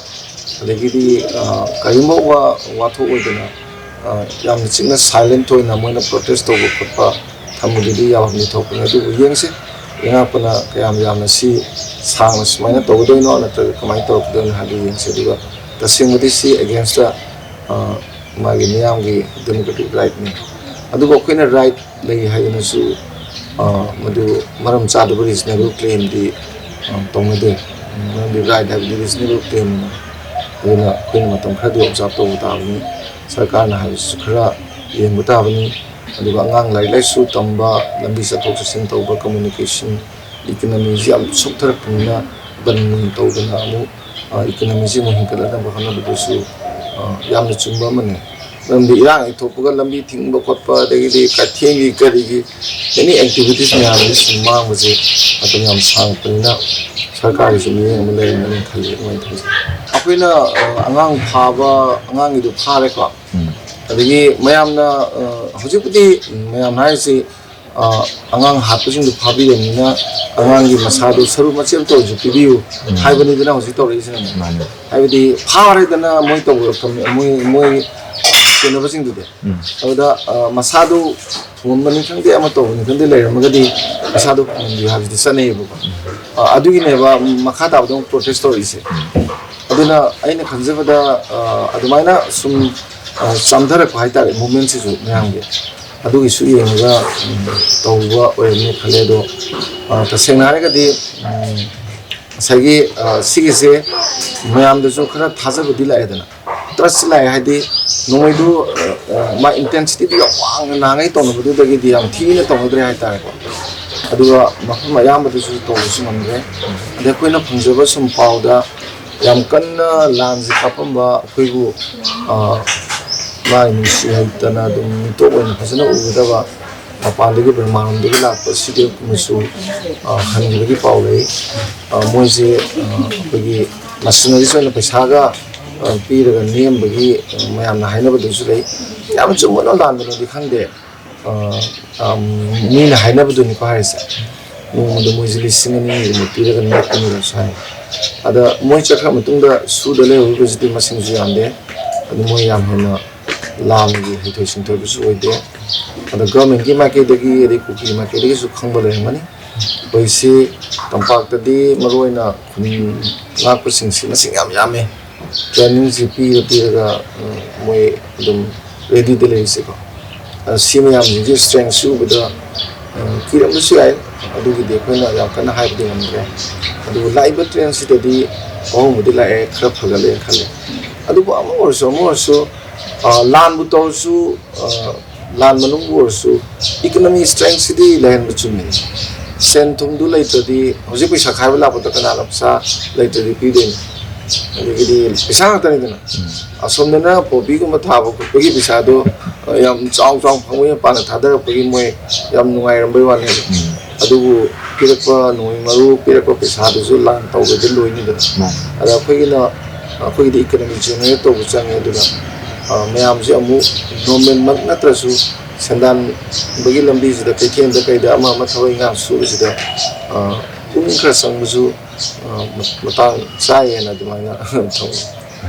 ꯑꯗꯒꯤꯗꯤ, ꯑ, ꯀꯔꯤꯒꯨꯝꯕ ꯋꯥ-, ꯋꯥꯊꯣꯛ ꯑꯣꯏꯗꯅ, ꯑ, ꯌꯥꯝꯅ ꯆꯤꯛꯅ ꯁꯥꯏꯂꯦꯟꯠ ꯑꯣꯏꯅ ꯃꯣꯏꯅ ꯄ꯭ꯔꯣꯇꯦꯁ ꯇꯧꯕ ꯈꯣꯠꯄ ꯊꯝꯕꯗꯨꯗꯤ ꯌꯥꯐꯝꯗꯤ ꯊꯣꯛꯄꯅꯤ꯫ ꯑꯗꯨꯕꯨ ꯌꯦꯡꯁꯤ, ꯂꯩꯉꯥꯛꯄꯅ ꯀꯌꯥꯝ ꯌꯥꯝꯅ ꯁꯤ ꯁꯥꯡꯅ ꯁꯨꯃꯥꯏꯅ ꯇꯧꯒꯗꯣꯏꯅꯣ, ꯅꯠꯇ꯭ꯔꯒ ꯀꯃꯥꯏꯅ ꯇꯧꯔꯛꯀꯗꯣꯏꯅꯣ ꯍꯥꯏꯕꯗꯨ ꯌꯦꯡꯁꯤ꯫ ꯑꯗꯨꯒ ꯇꯁꯦꯡꯕꯗꯤ ꯁꯤ ꯑꯦꯒꯦꯟꯁꯇ, ꯑ, ꯃꯥꯒꯤ ꯃꯤꯌꯥꯝꯒꯤ ꯗꯦꯃꯣꯀ꯭ꯔꯦꯇꯤꯛ ꯔꯥꯏꯠꯅꯤ꯫ ꯑꯗꯨꯕꯨ ꯑꯩꯈꯣꯏꯅ ꯔꯥꯏꯠ ꯂꯩ ꯍꯥꯏꯗꯅꯁꯨ, ꯑ, ꯃꯗꯨ ꯃꯔꯝ ꯆꯥꯗꯕ ꯔꯤꯖꯅꯦꯕꯜ ꯀ꯭ꯂꯦꯝꯗꯤ, ꯑ, ꯇꯧꯅꯗꯦ꯫ ꯃꯔꯝꯗꯤ ꯔꯥꯏꯠ ꯍꯥꯏꯕꯗꯤ ꯔꯤꯖꯅꯦꯕꯜ ꯀ꯭ꯂꯦꯝꯅꯤ꯫ ꯑꯗꯨꯅ ꯑꯩꯈꯣꯏꯅ ꯃꯇꯝ ꯈꯔꯗꯤ ꯑꯣꯕꯖꯥꯔꯕ ꯇꯧꯕ ꯇꯥꯕꯅꯤ꯫ ꯁꯔꯀꯥꯔꯅ ꯍꯥꯏꯕꯁꯤꯁꯨ ꯈꯔ ꯌꯦꯡꯕ ꯇꯥꯕꯅꯤ꯫ ꯑꯗꯨꯒ ꯑꯉꯥꯡ ꯂꯥꯏꯔꯤꯛ ꯂꯥꯏꯁꯨ ꯇꯝꯕ, ꯂꯝꯕꯤ ꯆꯠꯊꯣꯛ ꯆꯠꯁꯤꯟ ꯇꯧꯕ, ꯀꯝꯃ꯭ꯌꯨꯅꯤꯀꯦꯁꯟ, ꯏꯀꯣꯅꯣꯃꯤꯁꯤ ꯌꯥꯝ ꯁꯣꯛꯊꯔꯛꯄꯅꯤꯅ ꯕꯟ ꯅꯨꯡ ꯇꯧꯗꯅ ꯑꯃꯨꯛ, ꯑ, ꯏꯀꯣꯅꯣꯃꯤꯁꯤ ꯑꯃꯨꯛ ꯍꯤꯡꯒꯠꯂꯛꯅꯕ ꯍꯣꯠꯅꯕꯗꯨꯁꯨ, ꯑ, ꯌꯥꯝꯅ ꯆꯨꯝꯕ ꯑꯃꯅꯤ꯫ ꯃꯔꯝꯗꯤ ꯏꯔꯥꯡ ꯍꯦꯛ ꯊꯣꯛꯄꯒ ꯂꯝꯕꯤ ꯊꯤꯡꯕ ꯈꯣꯠꯄ, ꯑꯗꯒꯤꯗꯤ ꯀꯩꯊꯦꯜꯒꯤ ꯀꯔꯤꯒꯤ ꯑꯦꯅꯤ ꯑꯦꯛꯇꯤꯚꯤꯇꯤꯁ ꯃꯌꯥꯝ ꯑꯁꯤ ꯁꯨꯝ ꯃꯥꯡꯕꯁꯦ ꯃꯇꯝ ꯌꯥꯝ ꯁꯥꯡꯉꯛꯄꯅꯤꯅ ꯁꯔꯀꯥꯔꯒꯤꯁꯨ ꯃꯤꯠꯌꯦꯡ ꯑꯃ ꯂꯩꯔꯝꯒꯅꯤ ꯈꯜꯂꯤ꯫ ꯑꯗꯨꯃꯥꯏꯅ ꯊꯝꯖꯩ꯫ ꯑꯩꯈꯣꯏꯅ, ꯑ, ꯑꯉꯥꯡ ꯐꯥꯕ, ꯑꯉꯥꯡꯒꯤꯗꯣ ꯐꯥꯔꯦꯀꯣ꯫ ꯎꯝ꯫ ꯑꯗꯒꯤ ꯃꯌꯥꯝꯅ, ꯑ, ꯍꯧꯖꯤꯛꯄꯨꯗꯤ ꯃꯌꯥꯝ ꯍꯥꯏꯔꯤꯁꯤ ꯑ, ꯑꯉꯥꯡ ꯍꯥꯠꯄꯁꯤꯡꯗꯨ ꯐꯥꯕꯤꯔꯕꯅꯤꯅ ꯑꯉꯥꯡꯒꯤ ꯃꯁꯥꯗꯨ ꯁꯔꯨ ꯃꯆꯦꯠ ꯑꯃꯇ ꯑꯣꯏꯔꯁꯨ ꯄꯤꯕꯤꯌꯨ ꯎꯝ꯫ ꯍꯥꯏꯕꯅꯤꯗꯅ ꯍꯧꯖꯤꯛ ꯇꯧꯔꯛꯏꯁꯤꯅ꯫ ꯃꯥꯅꯤ꯫ ꯍꯥꯏꯕꯗꯤ ꯐꯥꯔꯦꯗꯅ ꯃꯣꯏ ꯇꯧꯕ, ꯃꯣꯏ, ꯃꯣꯏ ꯁꯦꯟꯅꯕꯁꯤꯡꯗꯨꯗꯤ꯫ ꯎꯝ꯫ ꯑꯗꯨꯗ, ꯑ, ꯃꯁꯥꯗꯨ ꯊꯣꯝꯕꯅꯤ ꯈꯪꯗꯦ, ꯑꯃ ꯇꯧꯕꯅꯤ ꯈꯪꯗꯦ, ꯂꯩꯔꯝꯃꯒꯗꯤ ꯃꯁꯥꯗꯣ ꯐꯪꯍꯟꯕꯤꯌꯨ ꯍꯥꯏꯕꯁꯤꯗꯤ ꯆꯠꯅꯩꯌꯦꯕꯀꯣ꯫ ꯑ, ꯑꯗꯨꯒꯤꯅꯦꯕ ꯃꯈꯥ ꯇꯥꯕꯗ ꯑꯃꯨꯛ protest ꯇꯧꯔꯛꯏꯁꯦ꯫ ꯑꯗꯨꯅ ꯑꯩꯅ ꯈꯟꯖꯕꯗ, ꯑ, ꯑꯗꯨꯃꯥꯏꯅ ꯁꯨꯝ, ꯑ, ꯆꯥꯝꯊꯔꯛꯄ ꯍꯥꯏꯇꯥꯔꯦ movementꯁꯤꯁꯨ ꯃꯌꯥꯝꯒꯤ꯫ ꯑꯗꯨꯒꯤꯁꯨ ꯌꯦꯡꯉꯒ, ꯎꯝ, ꯇꯧꯕ ꯑꯣꯏꯔꯝꯅꯤ ꯈꯜꯂꯦ꯫ ꯑꯗꯣ, ꯑ, ꯇꯁꯦꯡꯅ ꯍꯥꯏꯔꯒꯗꯤ, ꯎꯝ, ꯉꯁꯥꯏꯒꯤ, ꯑ, ꯁꯤꯒꯤꯁꯦ ꯃꯌꯥꯝꯗꯁꯨ ꯈꯔ ꯊꯥꯖꯕꯗꯤ ꯂꯥꯛꯑꯦꯗꯅ꯫ Trust ꯂꯥꯛꯑꯦ ꯍꯥꯏꯗꯤ ꯅꯣꯡꯃꯩꯗꯨ, ꯑ, ꯑ, ꯃꯥ intensityꯗꯨ ꯌꯥꯝ ꯋꯥꯡꯅ ꯅꯍꯥꯟꯉꯩ ꯇꯧꯅꯕꯗꯨꯗꯒꯤꯗꯤ ꯌꯥꯝ ꯊꯤꯅ ꯇꯧꯅꯗ꯭ꯔꯦ ꯍꯥꯏꯇꯥꯔꯦꯀꯣ꯫ ꯑꯗꯨꯒ ꯃꯐꯝ ꯑꯌꯥꯝꯕꯗꯁꯨ ꯇꯧꯕꯁꯨ ꯉꯝꯗ꯭ꯔꯦ꯫ ꯑꯗꯩ ꯑꯩꯈꯣꯏꯅ ꯐꯪꯖꯕ ꯁꯨꯝ ꯄꯥꯎꯗ ꯌꯥꯝ ꯀꯟꯅ ꯂꯥꯟꯁꯦ ꯀꯥꯞꯄꯝꯕ ꯑꯩꯈꯣꯏꯕꯨ, ꯑ, ꯃꯥꯒꯤ ꯅꯨꯡꯁꯤ ꯍꯩꯇꯅ ꯑꯗꯨꯝ ꯃꯤꯇꯣꯞ ꯑꯣꯏꯅ ꯐꯖꯅ ꯎꯒꯗꯕ ꯃꯄꯥꯟꯗꯒꯤ ꯕꯔꯃꯥꯔꯣꯝꯗꯒꯤ ꯂꯥꯛꯄ ꯁꯤꯗꯤ ꯀꯨꯝꯁꯨ, ꯑ, ꯍꯟꯈꯤꯕꯒꯤ ꯄꯥꯎ ꯂꯩ꯫ ꯑ, ꯃꯣꯏꯁꯦ, ꯑ, ꯑꯩꯈꯣꯏꯒꯤ mercenaries ꯑꯣꯏꯅ ꯄꯩꯁꯥꯒ, ꯑ, ꯄꯤꯔꯒ ꯅꯦꯛꯑꯝꯕꯒꯤ, ꯑ, ꯃꯌꯥꯝꯅ ꯍꯥꯏꯅꯕꯗꯨꯁꯨ ꯂꯩ꯫ ꯌꯥꯝ ꯆꯨꯝꯕꯅꯣ ꯂꯥꯟꯕꯅꯣꯗꯤ ꯈꯪꯗꯦ꯫ ꯑ, ꯑ, ꯃꯤꯅ ꯍꯥꯏꯅꯕꯗꯨꯅꯤꯀꯣ ꯍꯥꯏꯔꯤꯁꯦ꯫ ꯅꯣꯡꯃꯗ ꯃꯣꯏꯁꯦ ꯂꯤꯁꯤꯡ ꯑꯅꯤꯒꯨꯝꯕ ꯄꯤꯔꯒ ꯅꯦꯛꯄꯅꯤꯒꯁꯨ ꯍꯥꯏ꯫ ꯑꯗ ꯃꯣꯏ ꯆꯠꯈ꯭ꯔ ꯃꯇꯨꯡꯗ ꯁꯨꯗ ꯂꯩꯍꯧꯔꯤꯕꯁꯤꯗꯤ ꯃꯁꯤꯡꯁꯨ ꯌꯥꯝꯗꯦ꯫ ꯑꯗꯨ ꯃꯣꯏ ꯌꯥꯝ ꯍꯦꯟꯅ ꯂꯥꯟꯒꯤ ꯍꯩꯊꯣꯏ ꯁꯤꯡꯊꯣꯏꯕꯁꯨ ꯑꯣꯏꯗꯦ꯫ ꯑꯗ governmentꯀꯤ ꯃꯥꯏꯀꯩꯗꯒꯤ ꯑꯗꯩ ꯀꯨꯀꯤꯒꯤ ꯃꯥꯏꯀꯩꯗꯒꯤꯁꯨ ꯈꯪꯕ ꯂꯩꯔꯝꯒꯅꯤ꯫ ꯑꯩꯈꯣꯏꯁꯤ ꯇꯝꯄꯥꯛꯇꯗꯤ ꯃꯔꯨꯑꯣꯏꯅ ꯈꯨꯟ ꯉꯥꯛꯄꯁꯤꯡꯁꯤ ꯃꯁꯤꯡ ꯌꯥꯝ ꯌꯥꯝꯃꯤ꯫ Trainingꯁꯤ ꯄꯤꯔ ꯄꯤꯔꯒ, ꯎꯝ, ꯃꯣꯏ ꯑꯗꯨꯝ readyꯗ ꯂꯩꯔꯤꯁꯦꯀꯣ꯫ ꯑ, ꯁꯤ ꯃꯌꯥꯝꯁꯤꯡꯁꯤ strengthꯁꯤ ꯎꯕꯗ, ꯎꯝ, ꯀꯤꯔꯝꯕꯁꯨ ꯌꯥꯏ꯫ ꯑꯗꯨꯒꯤꯗꯤ ꯑꯩꯈꯣꯏꯅ ꯌꯥꯝ ꯀꯟꯅ ꯍꯥꯏꯕꯗꯤ ꯉꯝꯗ꯭ꯔꯦ꯫ ꯑꯗꯨꯕꯨ ꯂꯥꯛꯏꯕ trainꯁꯤꯗꯗꯤ ꯑꯍꯣꯡꯕꯗꯤ ꯂꯥꯛꯑꯦ, ꯈꯔ ꯐꯒꯠꯂꯦꯅ ꯈꯜꯂꯦ꯫ ꯑꯗꯨꯕꯨ ꯑꯃ ꯑꯣꯏꯔꯁꯨ ꯑꯃ ꯑꯣꯏꯔꯁꯨ, ꯑ, ꯂꯥꯟꯕꯨ ꯇꯧꯔꯁꯨ, ꯑ, ꯂꯥꯟ ꯃꯅꯨꯡꯕꯨ ꯑꯣꯏꯔꯁꯨ economy strengthꯁꯤꯗꯤ ꯂꯩꯍꯟꯕ ꯆꯨꯝꯃꯤ꯫ ꯁꯦꯟ ꯊꯨꯝꯗꯨ ꯂꯩꯇ꯭ꯔꯗꯤ ꯍꯧꯖꯤꯛ ꯄꯩꯁꯥ ꯈꯥꯏꯕ ꯂꯥꯛꯄꯗ ꯀꯅꯥꯅ ꯄꯩꯁꯥ ꯂꯩꯇ꯭ꯔꯗꯤ ꯄꯤꯗꯣꯏꯅꯣ? ꯑꯗꯒꯤꯗꯤ ꯄꯩꯁꯥ ꯉꯥꯛꯇꯅꯤꯗꯅ꯫ ꯎꯝ꯫ ꯑꯁꯣꯝꯗꯅ ꯄꯣꯄꯤꯒꯨꯝꯕ ꯊꯥꯕ ꯈꯣꯠꯄꯒꯤ ꯄꯩꯁꯥꯗꯣ, ꯑ, ꯌꯥꯝ ꯆꯥꯎ ꯆꯥꯎ ꯐꯪꯕꯒꯤ ꯃꯄꯥꯟꯗ ꯊꯥꯗꯔꯛꯄꯒꯤ ꯃꯣꯏ ꯌꯥꯝ ꯅꯨꯡꯉꯥꯏꯔꯝꯕꯩ ꯋꯥꯅꯦꯕ꯫ ꯎꯝ꯫ ꯑꯗꯨꯕꯨ ꯄꯤꯔꯛꯄ ꯅꯣꯡꯃꯩ ꯃꯔꯨ, ꯄꯤꯔꯛꯄ ꯄꯩꯁꯥꯗꯨꯁꯨ ꯂꯥꯟ ꯇꯧꯕꯗ ꯂꯣꯏꯅꯤꯗꯅ꯫ ꯃꯥꯅꯤ꯫ ꯑꯗ ꯑꯩꯈꯣꯏꯒꯤꯅ, ꯑꯩꯈꯣꯏꯒꯤꯗꯤ economy generate ꯇꯧꯕ ꯆꯪꯉꯦ꯫ ꯑꯗꯨꯅ, ꯑ, ꯃꯌꯥꯝꯁꯦ ꯑꯃꯨꯛ normalꯃꯛ ꯅꯠꯇ꯭ꯔꯁꯨ ꯁꯦꯟꯗꯥꯟꯕꯒꯤ ꯂꯝꯕꯤꯁꯤꯗ, ꯀꯩꯊꯦꯜꯗ ꯀꯩꯗ ꯑꯃ ꯑꯃ ꯊꯕꯛ ꯏꯪꯈꯥꯡ ꯁꯨꯕꯁꯤꯗ, ꯑ, ꯄꯨꯛꯅꯤꯡ ꯈꯔ ꯆꯪꯕꯁꯨ, ꯑ, ꯃ-, ꯃꯇꯥꯡ ꯆꯥꯏꯌꯦꯅ ꯑꯗꯨꯃꯥꯏꯅ ꯊꯝꯃꯤ꯫